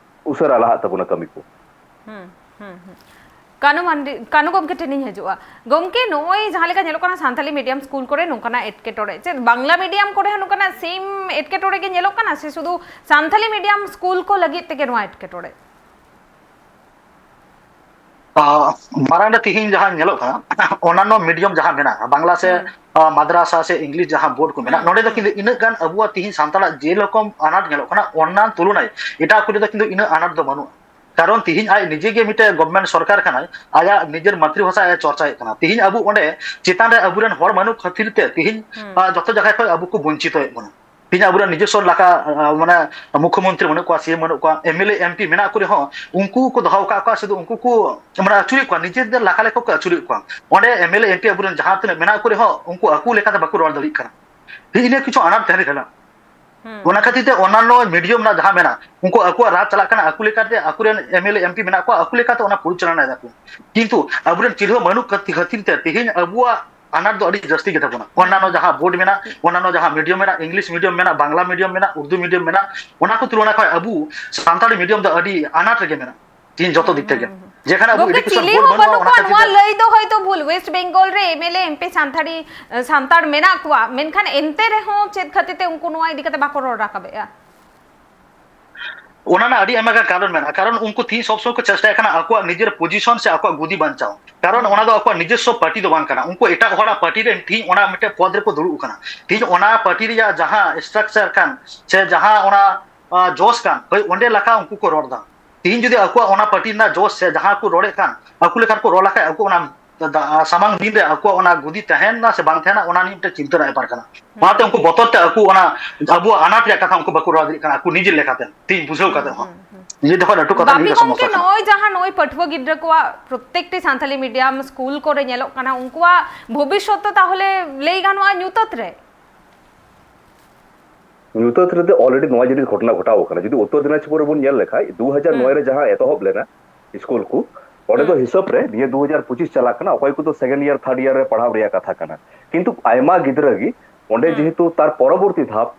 ᱩᱥᱟᱹᱨᱟ ᱞᱟᱦᱟᱜ ᱛᱟᱵᱚᱱᱟ ᱠᱟᱹᱢᱤ ᱠᱚ᱾ ᱦᱩᱸ, ᱦᱩᱸ, ᱦᱩᱸ᱾ ᱠᱟᱱᱩ ᱢᱟᱱᱰᱤ, ᱠᱟᱱᱩ ᱜᱚᱢᱠᱮ ᱴᱷᱮᱱ ᱤᱧ ᱦᱤᱡᱩᱜᱼᱟ᱾ ᱜᱚᱢᱠᱮ, ᱱᱚᱜᱼᱚᱭ ᱡᱟᱦᱟᱸ ᱞᱮᱠᱟ ᱧᱮᱞᱚᱜ ᱠᱟᱱᱟ, ᱥᱟᱱᱛᱟᱞᱤ ᱢᱤᱰᱤᱭᱟᱢ ᱥᱠᱩᱞ ᱠᱚᱨᱮ ᱱᱚᱝᱠᱟᱱᱟᱜ ᱮᱴᱠᱮᱴᱚᱬᱮ, ᱪᱮᱫ ᱵᱟᱝᱞᱟ ᱢᱤᱰᱤᱭᱟᱢ ᱠᱚᱨᱮ ᱦᱚᱸ ᱱᱚᱝᱠᱟᱱᱟᱜ ᱥᱮᱢ ᱮᱴᱠᱮᱴᱚᱬᱮ ᱜᱮ ᱧᱮᱞᱚᱜ ᱠᱟᱱᱟ, ᱥᱮ ᱥᱩᱫᱷᱩ ᱥᱟᱱᱛᱟᱞᱤ ᱢᱤᱰᱤᱭᱟᱢ ᱥᱠᱩᱞ ᱠᱚ ᱞᱟᱹᱜᱤᱫ ᱛᱮᱜᱮ ᱱᱚᱣᱟ ᱮᱴᱠᱮᱴᱚᱬᱮ? ᱟᱸ, ᱢᱟᱨᱟᱝ ᱨᱮ ᱛᱤᱦᱤᱧ ᱡᱟᱦᱟᱸ ᱧᱮᱞᱚᱜ ᱠᱟᱱᱟ, ᱚᱱᱱᱟᱱᱚ ᱢᱤᱰᱤᱭᱟᱢ ᱡᱟᱦᱟᱸ ᱢᱮᱱᱟᱜᱼᱟ, ᱵᱟᱝᱞᱟ ᱥᱮ, ᱦᱩᱸ᱾ ᱟᱸ, ᱢᱟᱫᱽᱨᱟᱥᱟ ᱥᱮ ᱤᱝᱞᱤᱥ ᱡᱟᱦᱟᱸ ᱵᱳᱨᱰ ᱠᱚ ᱢᱮᱱᱟᱜ, ᱦᱩᱸ, ᱱᱚᱸᱰᱮ ᱫᱚ ᱦᱩᱸ᱾ ᱠᱤᱱᱛᱩ ᱤᱱᱟᱹᱜ ᱜᱟᱱ ᱟᱵᱚᱣᱟᱜ ᱛᱤᱦᱤᱧ ᱥᱟᱱᱛᱟᱲᱟᱜ ᱡᱮ ᱨᱚᱠᱚᱢ ᱟᱱᱟᱴ ᱧᱮᱞᱚᱜ ᱠᱟᱱᱟ, ᱚᱱᱱᱟᱱ ᱛᱩᱞᱚᱱᱟᱭ ᱮᱴᱟᱜ ᱠᱚᱨᱮ ᱫᱚ ᱠᱤᱱᱛᱩ ᱤᱱᱟᱹᱜ ᱟᱱᱟᱴ ᱫᱚ ᱵᱟᱹᱱᱩᱜᱼᱟ᱾ ᱠᱟᱨᱚᱱ ᱛᱤᱦᱤᱧ ᱟᱡ ᱱᱤᱡᱮ ᱜᱮ ᱢᱤᱫᱴᱮᱱ ᱜᱚᱵᱷᱢᱮᱱᱴ ᱥᱚᱨᱠᱟᱨ ᱠᱟᱱᱟᱭ, ᱟᱭᱟᱜ ᱱᱤᱡᱮᱨ ᱢᱟᱛᱨᱤ ᱵᱷᱟᱥᱟ ᱟᱡ ᱮ ᱪᱚᱨᱪᱟᱭᱮᱫ ᱠᱟᱱᱟ᱾ ᱛᱤᱦᱤᱧ ᱟᱵᱚ ᱚᱸᱰᱮ ᱪᱮᱛᱟᱱ ᱨᱮ ᱟᱵᱚᱨᱮᱱ ᱦᱚᱲ ᱵᱟᱹᱱᱩᱜ ᱠᱷᱟᱹᱛᱤᱨ ᱛᱮ ᱛᱤᱦᱤᱧ, ᱦᱩᱸ᱾ ᱟᱸ, ᱡᱚᱛᱚ ᱡᱟᱭᱜᱟ ᱠᱷᱚᱱ ᱟᱵᱚ ᱠᱚ ᱵᱚᱧᱪᱤᱛᱚᱭᱮᱫ ᱵᱚᱱᱟ᱾ ᱛᱤᱦᱤᱧ ᱟᱵᱚᱨᱮᱱ ᱱᱤᱡᱚᱥᱥᱚ ᱞᱟᱠᱟ, ᱟᱸ, ᱢᱟᱱᱮ ᱢᱩᱠᱷᱭᱚᱢᱚᱱᱛᱨᱤ ᱵᱟᱹᱱᱩᱜ ᱠᱚᱣᱟ, ᱥᱤ ᱮᱢ ᱵᱟᱹᱱᱩᱜ ᱠᱚᱣᱟ, M L A, M P ᱢᱮᱱᱟᱜ ᱠᱚ ᱨᱮᱦᱚᱸ ᱩᱱᱠᱩ ᱠᱚ ᱫᱚᱦᱚ ᱟᱠᱟᱫ ᱠᱚᱣᱟ, ᱥᱩᱫᱷᱩ ᱩᱱᱠᱩ ᱠᱚ, ᱢᱟᱱᱮ, ᱟᱹᱪᱩᱨᱮᱫ ᱠᱚᱣᱟ, ᱱᱤᱡᱮᱨ ᱞᱟᱠᱟ ᱞᱮᱠᱟ ᱠᱚ ᱟᱹᱪᱩᱨᱮᱫ ᱠᱚᱣᱟ᱾ ᱚᱸᱰᱮ M L A, M P ᱟᱵᱚᱨᱮᱱ ᱡᱟᱦᱟᱸ ᱛᱤᱱᱟᱹᱜ ᱢᱮᱱᱟᱜ ᱠᱚ ᱨᱮᱦᱚᱸ ᱩᱱᱠᱩ ᱟᱠᱚ ᱞᱮᱠᱟᱛᱮ ᱵᱟᱠᱚ ᱨᱚᱲ ᱫᱟᱲᱮᱭᱟᱜ ᱠᱟᱱᱟ᱾ ᱦᱤᱱᱟᱹ ᱱᱤᱭᱟᱹ ᱠᱤᱪᱷᱩ ᱟᱱᱟᱴ ᱛᱟᱦᱮᱸ ᱠᱟᱱᱟ᱾ ᱦᱩᱸ, ᱚᱱᱟ ᱦᱩᱸ᱾ ᱠᱷᱟᱹᱛᱤᱨ ᱛᱮ ᱚᱱᱱᱟᱱᱚ ᱢᱤᱰᱤᱭᱟᱢ ᱨᱮᱱᱟᱜ ᱡᱟᱦᱟᱸ ᱢᱮᱱᱟᱜ, ᱩᱱᱠᱩ ᱟᱠᱚᱣᱟᱜ ᱨᱟᱡᱽ ᱪᱟᱞᱟᱜ ᱠᱟᱱᱟ, ᱟᱠᱚ ᱞᱮᱠᱟᱛᱮ ᱟᱠᱚᱨᱮᱱ M L A, M P ᱢᱮᱱᱟᱜ ᱠᱚᱣᱟ, ᱟᱠᱚ ᱞᱮᱠᱟᱛᱮ ᱚᱱᱟ ᱯᱚᱨᱤᱪᱟᱞᱚᱱᱟᱭ ᱫᱟᱠᱚ᱾ ᱠᱤᱱᱛᱩ ᱟᱵᱚᱨᱮᱱ ᱪᱤᱞᱤ ᱦᱚᱸ ᱵᱟᱹᱱᱩᱜ ᱠᱷᱟᱹᱛᱤ-, ᱠᱷᱟᱹᱛᱤᱨ ᱛᱮ ᱛᱮᱦᱮᱧ ᱟᱵᱚᱣᱟᱜ ᱟᱱᱟᱴ ᱫᱚ ᱟᱹᱰᱤ ᱡᱟᱹᱥᱛᱤ ᱜᱮ ᱛᱟᱵᱚᱱᱟ᱾ ᱦᱩᱸ, ᱚᱱᱱᱟᱱᱚ ᱦᱩᱸ᱾ ᱡᱟᱦᱟᱸ ᱵᱳᱨᱰ ᱢᱮᱱᱟᱜ, ᱚᱱᱱᱟᱱᱚ ᱡᱟᱦᱟᱸ ᱢᱤᱰᱤᱭᱟᱢ ᱢᱮᱱᱟᱜ, ᱤᱝᱞᱤᱥ ᱢᱤᱰᱤᱭᱟᱢ ᱢᱮᱱᱟᱜ, ᱵᱟᱝᱞᱟ ᱢᱤᱰᱤᱭᱟᱢ ᱢᱮᱱᱟᱜ, ᱩᱨᱫᱩ ᱢᱤᱰᱤᱭᱟᱢ ᱢᱮᱱᱟᱜ, ᱚᱱᱟ ᱠᱚ ᱛᱩᱞᱚᱱᱟ ᱠᱷᱚᱱ ᱟᱵᱚ ᱥᱟᱱᱛᱟᱲᱤ ᱢᱤᱰᱤᱭᱟᱢ ᱫᱚ ᱟᱹᱰᱤ ᱟᱱᱟᱴ ᱨᱮᱜᱮ ᱢᱮᱱᱟᱜ᱾ ᱛᱮᱦᱮᱧ ᱡᱚᱛᱚ ᱦᱩᱸ, ᱫᱤᱠ ᱦᱩᱸ, ᱛᱷᱮᱠᱮ᱾ ᱦᱩᱸ᱾ ᱡᱮᱠᱷᱟᱱᱮ ᱟᱵᱚ ᱜᱚᱢᱠᱮ, education ᱪᱤᱞᱤ board ᱦᱚᱸ ᱵᱟᱹᱱᱩᱜᱼᱟ, ᱵᱟᱹᱱᱩᱜ ᱚᱱᱟ ᱠᱚᱣᱟ, ᱠᱷᱟᱹᱛᱤᱨ ᱱᱚᱣᱟ ᱛᱮ ᱞᱟᱹᱭ ᱫᱚ ᱦᱚᱭᱛᱳ ᱵᱷᱩᱞ᱾ ᱳᱭᱮᱥᱴ ᱵᱮᱝᱜᱚᱞ ᱨᱮ M L A, M P Santali, Santal ᱢᱮᱱᱟᱜ ᱠᱚᱣᱟ, ᱢᱮᱱᱠᱷᱟᱱ ᱮᱱᱛᱮ ᱨᱮᱦᱚᱸ ᱪᱮᱫ ᱠᱷᱟᱹᱛᱤᱨ ᱛᱮ ᱩᱱᱠᱩ ᱱᱚᱣᱟ ᱤᱫᱤ ᱠᱟᱛᱮ ᱵᱟᱠᱚ ᱨᱚᱲ ᱨᱟᱠᱟᱵᱮᱜᱼᱟ? ᱚᱱᱟ ᱨᱮᱱᱟᱜ ᱟᱹᱰᱤ ᱟᱭᱢᱟ ᱜᱟᱱ ᱠᱟᱨᱚᱱ ᱢᱮᱱᱟᱜᱼᱟ᱾ ᱠᱟᱨᱚᱱ ᱩᱱᱠᱩ ᱛᱤᱦᱤᱧ ᱥᱚᱵ ᱥᱚᱢᱚᱭ ᱠᱚ ᱪᱮᱥᱴᱟᱭᱮᱫ ᱠᱟᱱᱟ ᱟᱠᱚᱣᱟᱜ ᱱᱤᱡᱮᱨ position ᱥᱮ ᱟᱠᱚᱣᱟᱜ ᱜᱚᱫᱤ ᱵᱟᱧᱪᱟᱣ᱾ ᱠᱟᱨᱚᱱ ᱦᱩᱸ᱾ ᱚᱱᱟ ᱫᱚ ᱟᱠᱚᱣᱟᱜ ᱱᱤᱡᱚᱥᱥᱚ party ᱫᱚ ᱵᱟᱝ ᱠᱟᱱᱟ᱾ ᱩᱱᱠᱩ ᱮᱴᱟᱜ ᱦᱚᱲᱟᱜ party ᱨᱮ ᱛᱤᱦᱤᱧ ᱚᱱᱟ ᱢᱤᱫᱴᱮᱱ ᱯᱚᱫᱽ ᱨᱮᱠᱚ ᱫᱩᱲᱩᱵ ᱟᱠᱟᱱᱟ᱾ ᱛᱤᱦᱤᱧ ᱚᱱᱟ party ᱨᱮᱭᱟᱜ ᱡᱟᱦᱟᱸ structure ᱠᱟᱱ ᱥᱮ ᱡᱟᱦᱟᱸ ᱚᱱᱟ, ᱟ, ᱡᱚᱥ ᱠᱟᱱ, ᱦᱳᱭ, ᱚᱸᱰᱮ ᱞᱮᱠᱟ ᱩᱱᱠᱩ ᱠᱚ ᱨᱚᱲ ᱮᱫᱟ᱾ ᱛᱤᱦᱤᱧ ᱡᱩᱫᱤ ᱟᱠᱚᱣᱟᱜ ᱚᱱᱟ party ᱨᱮᱱᱟᱜ ᱡᱚᱥ ᱥᱮ ᱡᱟᱦᱟᱸ ᱠᱚ ᱨᱚᱲᱮᱫ ᱠᱟᱱ, ᱟᱠᱚ ᱞᱮᱠᱟ ᱠᱚ ᱨᱚᱲ ᱞᱮᱠᱷᱟᱡ, ᱟᱠᱚ ᱚᱱᱟ ᱫᱟ-, ᱥᱟᱢᱟᱝ ᱫᱤᱱ ᱨᱮ ᱟᱠᱚᱣᱟᱜ ᱚᱱᱟ ᱜᱚᱫᱤ ᱛᱟᱦᱮᱱᱟ ᱥᱮ ᱵᱟᱝ ᱛᱟᱦᱮᱱᱟ, ᱚᱱᱟ ᱱᱤᱭᱮ ᱢᱤᱫᱴᱮᱱ ᱪᱤᱱᱛᱟᱹ ᱨᱮᱱᱟᱜ ᱵᱮᱯᱟᱨ ᱠᱟᱱᱟ᱾ ᱦᱩᱸ᱾ ᱚᱱᱟᱛᱮ ᱩᱱᱠᱩ ᱵᱚᱛᱚᱨ ᱛᱮ ᱟᱠᱚ ᱚᱱᱟ ᱟᱵᱚᱣᱟᱜ ᱟᱱᱟᱴ ᱨᱮᱭᱟᱜ ᱠᱟᱛᱷᱟ ᱩᱱᱠᱩ ᱵᱟᱠᱚ ᱨᱚᱲ ᱫᱟᱲᱮᱭᱟᱜ ᱠᱟᱱᱟ, ᱟᱠᱚ ᱱᱤᱡᱮᱨ ᱞᱮᱠᱟᱛᱮ᱾ ᱦᱩᱸ, ᱦᱩᱸ᱾ ᱛᱤᱦᱤᱧ ᱵᱩᱡᱷᱟᱹᱣ ᱠᱟᱛᱮ ᱦᱚᱸ᱾ ᱦᱩᱸ, ᱦᱩᱸ᱾ ᱱᱤᱡᱮ ᱛᱮᱠᱷᱚᱱ ᱞᱟᱹᱴᱩ ᱠᱟᱛᱷᱟ ᱵᱟᱯᱤ ᱱᱤᱭᱟᱹ ᱜᱮ ᱜᱚᱢᱠᱮ, ᱥᱚᱢᱚᱥᱥᱟ ᱠᱟᱱᱟ᱾ ᱱᱚᱜᱼᱚᱭ ᱡᱟᱦᱟᱸ ᱱᱚᱜᱼᱚᱭ ᱯᱟᱹᱴᱷᱩᱣᱟᱹ ᱜᱤᱫᱽᱨᱟᱹ ᱠᱚᱣᱟᱜ ᱯᱨᱚᱛᱮᱠᱴᱤ ᱥᱟᱱᱛᱟᱞᱤ ᱢᱤᱰᱤᱭᱟᱢ ᱥᱠᱩᱞ ᱠᱚᱨᱮ ᱧᱮᱞᱚᱜ ᱠᱟᱱᱟ, ᱩᱱᱠᱩᱣᱟᱜ ᱵᱷᱚᱵᱤᱥᱥᱚᱛ ᱫᱚ ᱛᱟᱦᱚᱞᱮ ᱞᱟᱹᱭ ᱜᱟᱱᱚᱜᱼᱟ ᱧᱩᱛᱟᱹᱛ ᱨᱮ? ᱧᱩᱛᱟᱹᱛ ᱨᱮᱫᱚ already ᱱᱚᱣᱟ ᱡᱤᱱᱤᱥ ᱜᱷᱚᱴᱚᱱᱟ ᱜᱷᱚᱴᱟᱣ ᱟᱠᱟᱱᱟ᱾ ᱡᱩᱫᱤ ᱩᱛᱛᱚᱨ ᱫᱤᱱᱟᱡᱽᱯᱩᱨ ᱨᱮᱵᱚᱱ ᱧᱮᱞ ᱞᱮᱠᱷᱟᱡ, ᱫᱩ ᱦᱟᱡᱟᱨ ᱱᱚᱭ ᱦᱩᱸ᱾ ᱨᱮ ᱡᱟᱦᱟᱸ ᱮᱛᱚᱦᱚᱵ ᱞᱮᱱᱟ ᱥᱠᱩᱞ ᱠᱚ, ᱚᱸᱰᱮ ᱫᱚ ᱦᱤᱥᱟᱹᱵ ᱨᱮ ᱱᱤᱭᱟᱹ ᱫᱩ ᱦᱟᱡᱟᱨ ᱯᱚᱸᱪᱤᱥ ᱪᱟᱞᱟᱜ ᱠᱟᱱᱟ, ᱚᱠᱚᱭ ᱠᱚᱫᱚ ᱥᱮᱠᱮᱱᱰ ᱤᱭᱟᱨ, ᱛᱷᱟᱨᱰ ᱤᱭᱟᱨ ᱨᱮ ᱯᱟᱲᱦᱟᱣ ᱨᱮᱭᱟᱜ ᱠᱟᱛᱷᱟ ᱠᱟᱱᱟ, ᱠᱤᱱᱛᱩ ᱟᱭᱢᱟ ᱜᱤᱫᱽᱨᱟᱹ ᱜᱮ ᱚᱸᱰᱮ ᱡᱮᱦᱮᱛᱩ ᱛᱟᱨ ᱯᱚᱨᱚᱵᱚᱨᱛᱤ ᱫᱷᱟᱯ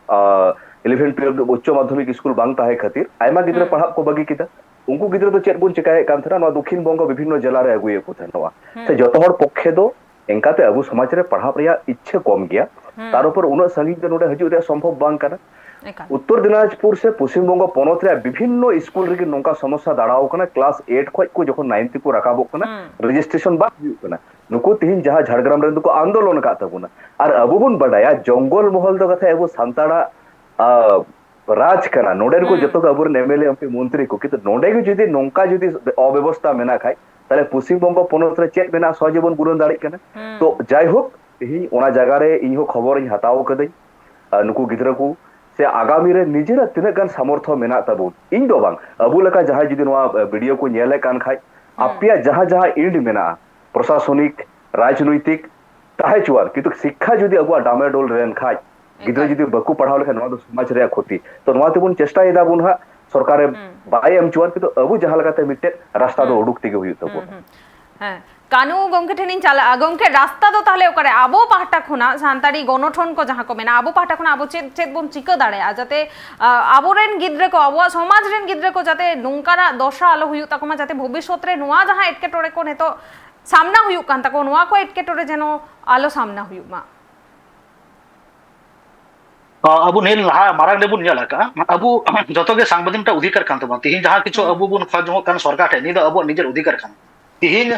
ᱤᱞᱮᱵᱷᱮᱱ ᱴᱩᱭᱮᱞᱵᱷ ᱩᱪᱪᱚ ᱢᱟᱫᱽᱫᱷᱚᱢᱤᱠ ᱥᱠᱩᱞ ᱵᱟᱝ ᱛᱟᱦᱮᱸ ᱠᱷᱟᱹᱛᱤᱨ ᱟᱭᱢᱟ ᱜᱤᱫᱽᱨᱟᱹ ᱯᱟᱲᱦᱟᱜ ᱠᱚ ᱵᱟᱹᱜᱤ ᱠᱮᱫᱟ᱾ ᱩᱱᱠᱩ ᱜᱤᱫᱽᱨᱟᱹ ᱫᱚ ᱪᱮᱫ ᱵᱚᱱ ᱪᱮᱠᱟᱭᱮᱫ ᱠᱟᱱ ᱛᱟᱦᱮᱱᱟ, ᱱᱚᱣᱟ ᱫᱚᱠᱷᱤᱱ ᱵᱚᱝᱜᱚ ᱵᱤᱵᱷᱤᱱᱱᱚ ᱡᱮᱞᱟ ᱨᱮ ᱟᱹᱜᱩᱭᱮᱫ ᱠᱚ ᱛᱟᱦᱮᱱᱟ᱾ ᱥᱮ ᱡᱚᱛᱚ ᱦᱚᱲ ᱯᱚᱠᱠᱷᱮ ᱫᱚ ᱮᱱᱠᱟᱛᱮ ᱟᱵᱚ ᱥᱚᱢᱟᱡᱽ ᱨᱮ ᱯᱟᱲᱦᱟᱜ ᱨᱮᱭᱟᱜ ᱤᱪᱪᱷᱟᱹ ᱠᱚᱢ ᱜᱮᱭᱟ᱾ ᱛᱟᱨ ᱩᱯᱚᱨ ᱩᱱᱟᱹᱜ ᱥᱟᱺᱜᱤᱧ ᱫᱚ ᱱᱚᱰᱮ ᱦᱤᱡᱩᱜ ᱨᱮᱭᱟᱜ ᱥᱚᱢᱵᱷᱚᱵ ᱵᱟᱝ ᱠᱟᱱᱟ᱾ ᱩᱛᱛᱚᱨ ᱫᱤᱱᱟᱡᱽᱯᱩᱨ ᱥᱮ ᱯᱚᱥᱪᱤᱢ ᱵᱚᱝᱜᱚ ᱯᱚᱱᱚᱛ ᱨᱮᱭᱟᱜ ᱵᱤᱵᱷᱤᱱᱱᱚ ᱥᱠᱩᱞ ᱨᱮᱜᱮ ᱱᱚᱝᱠᱟ ᱥᱚᱢᱚᱥᱥᱟ ᱫᱟᱲᱟᱣ ᱠᱟᱱᱟ, ᱠᱞᱟᱥ ᱮᱭᱤᱴ ᱠᱷᱚᱱ ᱠᱚ ᱡᱚᱠᱷᱚᱱ ᱱᱟᱭᱤᱱ ᱛᱮᱠᱚ ᱨᱟᱠᱟᱵᱚᱜ ᱠᱟᱱᱟ, ᱨᱮᱡᱤᱥᱴᱨᱮᱥᱚᱱ ᱵᱟᱝ ᱦᱩᱭᱩᱜ ᱠᱟᱱᱟ᱾ ᱱᱩᱠᱩ ᱛᱤᱦᱤᱧ ᱡᱟᱦᱟᱸ ᱡᱷᱟᱲᱜᱨᱟᱢ ᱨᱮᱱ ᱫᱚᱠᱚ ᱟᱱᱫᱳᱞᱚᱱ ᱟᱠᱟᱫ ᱛᱟᱵᱚᱱᱟ, ᱟᱨ ᱟᱵᱚ ᱵᱚᱱ ᱵᱟᱰᱟᱭᱟ ᱡᱚᱝᱜᱚᱞ ᱢᱚᱦᱚᱞ ᱫᱚ ᱠᱟᱛᱷᱟ ᱟᱵᱚ ᱥᱟᱱᱛᱟᱲᱟᱜ ᱟ, ᱨᱟᱡᱽ ᱠᱟᱱᱟ᱾ ᱱᱚᱰᱮ ᱨᱮᱠᱚ ᱡᱚᱛᱚ ᱜᱮ ᱟᱵᱚᱨᱮᱱ M L A, M P, ᱢᱚᱱᱛᱨᱤ ᱠᱚ, ᱠᱤᱱᱛᱩ ᱱᱚᱰᱮ ᱜᱮ ᱡᱩᱫᱤ ᱱᱚᱝᱠᱟ ᱡᱩᱫᱤ ᱚᱵᱮᱵᱚᱥᱛᱟ ᱢᱮᱱᱟᱜ ᱠᱷᱟᱡ, ᱛᱟᱦᱞᱮ ᱯᱚᱥᱪᱤᱢ ᱵᱚᱝᱜᱚ ᱯᱚᱱᱚᱛ ᱨᱮ ᱪᱮᱫ ᱢᱮᱱᱟᱜᱼᱟ, ᱥᱚᱦᱚᱡᱮ ᱵᱚᱱ ᱜᱩᱱᱟᱹᱱ ᱫᱟᱲᱮᱭᱟᱜ ᱠᱟᱱᱟ᱾ ᱛᱚ ᱡᱟᱭᱦᱳᱠ, ᱛᱮᱦᱮᱧ ᱚᱱᱟ ᱡᱟᱭᱜᱟ ᱨᱮ ᱤᱧ ᱦᱚᱸ ᱠᱷᱚᱵᱚᱨᱤᱧ ᱦᱟᱛᱟᱣ ᱠᱟᱹᱫᱟᱹᱧ᱾ ᱟᱨ ᱱᱩᱠᱩ ᱜᱤᱫᱽᱨᱟᱹ ᱠᱚ ᱥᱮ ᱟᱜᱟᱢᱤ ᱨᱮ ᱱᱤᱡᱮᱨᱟᱜ ᱛᱤᱱᱟᱹᱜ ᱜᱟᱱ ᱥᱟᱢᱚᱨᱛᱷᱚ ᱢᱮᱱᱟᱜ ᱛᱟᱵᱚᱱ, ᱤᱧ ᱫᱚ ᱵᱟᱝ, ᱟᱵᱚ ᱞᱮᱠᱟ ᱡᱟᱦᱟᱸᱭ ᱡᱩᱫᱤ ᱱᱚᱣᱟ ᱵᱷᱤᱰᱤᱭᱳ ᱠᱚ ᱧᱮᱞᱮᱫ ᱠᱟᱱ ᱠᱷᱟᱡ, ᱟᱯᱮᱭᱟᱜ ᱡᱟᱦᱟᱸ ᱡᱟᱦᱟᱸ ᱤᱰ ᱢᱮᱱᱟᱜᱼᱟ, ᱯᱨᱚᱥᱟᱥᱚᱱᱤᱠ, ᱨᱟᱡᱽᱱᱳᱭᱛᱤᱠ, ᱛᱟᱦᱮᱸ ᱦᱚᱪᱚᱣᱟᱱ, ᱠᱤᱱᱛᱩ ᱥᱤᱠᱠᱷᱟ ᱡᱩᱫᱤ ᱟᱵᱚᱣᱟᱜ ᱰᱟᱢᱮᱰᱳᱞ ᱞᱮᱱ ᱠᱷᱟᱡ, ᱜᱤᱫᱽᱨᱟᱹ ᱮᱠᱟᱞ᱾ ᱡᱩᱫᱤ ᱵᱟᱠᱚ ᱯᱟᱲᱦᱟᱣ ᱞᱮᱠᱷᱟᱱ, ᱱᱚᱣᱟ ᱫᱚ ᱥᱚᱢᱟᱡᱽ ᱨᱮᱭᱟᱜ ᱠᱷᱚᱛᱤ᱾ ᱛᱚ ᱱᱚᱣᱟ ᱛᱮᱵᱚᱱ ᱪᱮᱥᱴᱟᱭᱮᱫᱟ ᱵᱚᱱ ᱦᱟᱸᱜ, ᱥᱚᱨᱠᱟᱨᱮ ᱵᱟᱭ ᱮᱢ ᱦᱚᱪᱚᱣᱟᱱ, ᱠᱤᱱᱛᱩ ᱟᱵᱚ ᱡᱟᱦᱟᱸ ᱞᱮᱠᱟᱛᱮ ᱢᱤᱫᱴᱮᱡ ᱨᱟᱥᱛᱟ ᱫᱚ ᱩᱰᱩᱠ ᱛᱮᱜᱮ ᱦᱩᱭᱩᱜ ᱛᱟᱵᱚᱱᱟ᱾ ᱦᱮᱸ, ᱠᱟᱹᱱᱩ ᱜᱚᱢᱠᱮ ᱴᱷᱮᱱ ᱤᱧ ᱪᱟᱞᱟᱜᱼᱟ᱾ ᱜᱚᱢᱠᱮ, ᱨᱟᱥᱛᱟ ᱫᱚ ᱛᱟᱦᱞᱮ ᱚᱠᱟᱨᱮ? ᱟᱵᱚ ᱯᱟᱦᱴᱟ ᱠᱷᱚᱱᱟᱜ, ᱥᱟᱱᱛᱟᱲᱤ ᱜᱚᱱᱚᱴᱷᱚᱱ ᱠᱚ ᱡᱟᱦᱟᱸ ᱠᱚ ᱢᱮᱱᱟᱜᱼᱟ, ᱟᱵᱚ ᱯᱟᱦᱴᱟ ᱠᱷᱚᱱᱟᱜ ᱟᱵᱚ ᱪᱮᱫ ᱪᱮᱫ ᱵᱚᱱ ᱪᱤᱠᱟᱹ ᱫᱟᱲᱮᱭᱟᱜᱼᱟ, ᱡᱟᱛᱮ ᱟ, ᱟᱵᱚᱨᱮᱱ ᱜᱤᱫᱽᱨᱟᱹ ᱠᱚ, ᱟᱵᱚᱣᱟᱜ ᱥᱚᱢᱟᱡᱽ ᱨᱮᱱ ᱜᱤᱫᱽᱨᱟᱹ ᱠᱚ ᱡᱟᱛᱮ ᱱᱚᱝᱠᱟᱱᱟᱜ ᱫᱚᱥᱟ ᱟᱞᱚ ᱦᱩᱭᱩᱜ ᱛᱟᱠᱚ ᱢᱟ, ᱡᱟᱛᱮ ᱵᱷᱚᱵᱤᱥᱥᱚᱛ ᱨᱮ ᱱᱚᱣᱟ ᱡᱟᱦᱟᱸ ᱮᱴᱠᱮᱴᱚᱬᱮ ᱠᱚ ᱱᱤᱛᱚᱜ ᱥᱟᱢᱱᱟ ᱦᱩᱭᱩᱜ ᱠᱟᱱ ᱛᱟᱠᱚ, ᱱᱚᱣᱟ ᱠᱚ ᱮᱴᱠᱮᱴᱚᱬᱮ ᱡᱮᱱᱚ ᱟᱞᱚ ᱥᱟᱢᱱᱟ ᱦᱩᱭᱩᱜ ᱢᱟ᱾ ᱟᱵᱚ ᱱᱤᱭᱟᱹ ᱞᱟᱦᱟ ᱢᱟᱲᱟᱝ ᱨᱮᱵᱚᱱ ᱧᱮᱞ ᱟᱠᱟᱫᱼᱟ, ᱟᱵᱚ ᱡᱚᱛᱚ ᱜᱮ ᱥᱟᱝᱵᱤᱫᱷᱟᱱ ᱢᱤᱫᱴᱟᱝ ᱚᱫᱷᱤᱠᱟᱨ ᱠᱟᱱ ᱛᱟᱵᱚᱱᱟ᱾ ᱛᱤᱦᱤᱧ ᱡᱟᱦᱟᱸ ᱠᱤᱪᱷᱩ ᱟᱵᱚ ᱵᱚᱱ ᱠᱷᱚᱡ ᱡᱚᱝᱚᱜ ᱠᱟᱱ ᱥᱚᱨᱠᱟᱨ ᱴᱷᱮᱱ, ᱱᱤᱭᱟᱹ ᱫᱚ ᱟᱵᱚᱣᱟᱜ ᱱᱤᱡᱮᱨ ᱚᱫᱷᱤᱠᱟᱨ ᱠᱟᱱᱟ᱾ ᱛᱤᱦᱤᱧ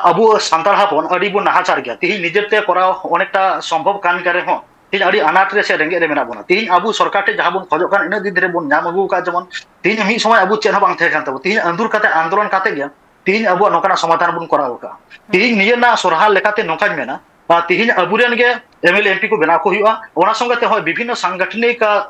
ᱟᱵᱚ ᱥᱟᱱᱛᱟᱲ ᱦᱚᱯᱚᱱ ᱟᱹᱰᱤ ᱵᱚᱱ ᱱᱟᱦᱟᱪᱟᱨ ᱜᱮᱭᱟ᱾ ᱛᱤᱦᱤᱧ ᱱᱤᱡᱮᱨ ᱛᱮ ᱠᱚᱨᱟᱣ ᱚᱱᱮᱠᱴᱟ ᱥᱚᱢᱵᱷᱚᱵ ᱠᱟᱱ ᱜᱮ ᱨᱮᱦᱚᱸ, ᱛᱤᱦᱤᱧ ᱟᱹᱰᱤ ᱟᱱᱟᱴ ᱨᱮ ᱥᱮ ᱨᱮᱸᱜᱮᱡ ᱨᱮ ᱢᱮᱱᱟᱜ ᱵᱚᱱᱟ᱾ ᱛᱤᱦᱤᱧ ᱟᱵᱚ ᱥᱚᱨᱠᱟᱨ ᱴᱷᱮᱱ ᱡᱟᱦᱟᱸ ᱵᱚᱱ ᱠᱷᱚᱡᱚᱜ ᱠᱟᱱ, ᱤᱱᱟᱹᱜ ᱫᱤᱱ ᱫᱷᱚᱨᱮ ᱵᱚᱱ ᱧᱟᱢ ᱟᱹᱜᱩ ᱟᱠᱟᱫ, ᱡᱮᱢᱚᱱ ᱛᱤᱦᱤᱧ ᱢᱤᱫ ᱥᱚᱢᱚᱭ ᱟᱵᱚ ᱪᱮᱫ ᱦᱚᱸ ᱵᱟᱝ ᱛᱟᱦᱮᱸ ᱠᱟᱱ ᱛᱟᱵᱚ᱾ ᱛᱤᱦᱤᱧ ᱟᱸᱫᱳᱲ ᱠᱟᱛᱮ, ᱟᱱᱫᱳᱞᱚᱱ ᱠᱟᱛᱮ ᱜᱮ ᱛᱤᱦᱤᱧ ᱟᱵᱚᱣᱟᱜ ᱱᱚᱝᱠᱟᱱᱟᱜ ᱥᱚᱢᱟᱫᱷᱟᱱ ᱵᱚᱱ ᱠᱚᱨᱟᱣ ᱟᱠᱟᱫᱼᱟ᱾ ᱛᱤᱦᱤᱧ ᱱᱤᱭᱟᱹ ᱨᱮᱱᱟᱜ ᱥᱚᱨᱦᱟ ᱞᱮᱠᱟᱛᱮ ᱱᱚᱝᱠᱟᱧ ᱢᱮᱱᱟ, ᱟᱨ ᱛᱤᱦᱤᱧ ᱟᱵᱚᱨᱮᱱ ᱜᱮ M L A, M P ᱠᱚ ᱵᱮᱱᱟᱣ ᱠᱚ ᱦᱩᱭᱩᱜᱼᱟ᱾ ᱚᱱᱟ ᱥᱚᱸᱜᱮ ᱛᱮᱦᱚᱸ ᱵᱤᱵᱷᱤᱱᱱᱚ ᱥᱟᱝᱜᱚᱴᱷᱚᱱᱤᱠ, ᱟ,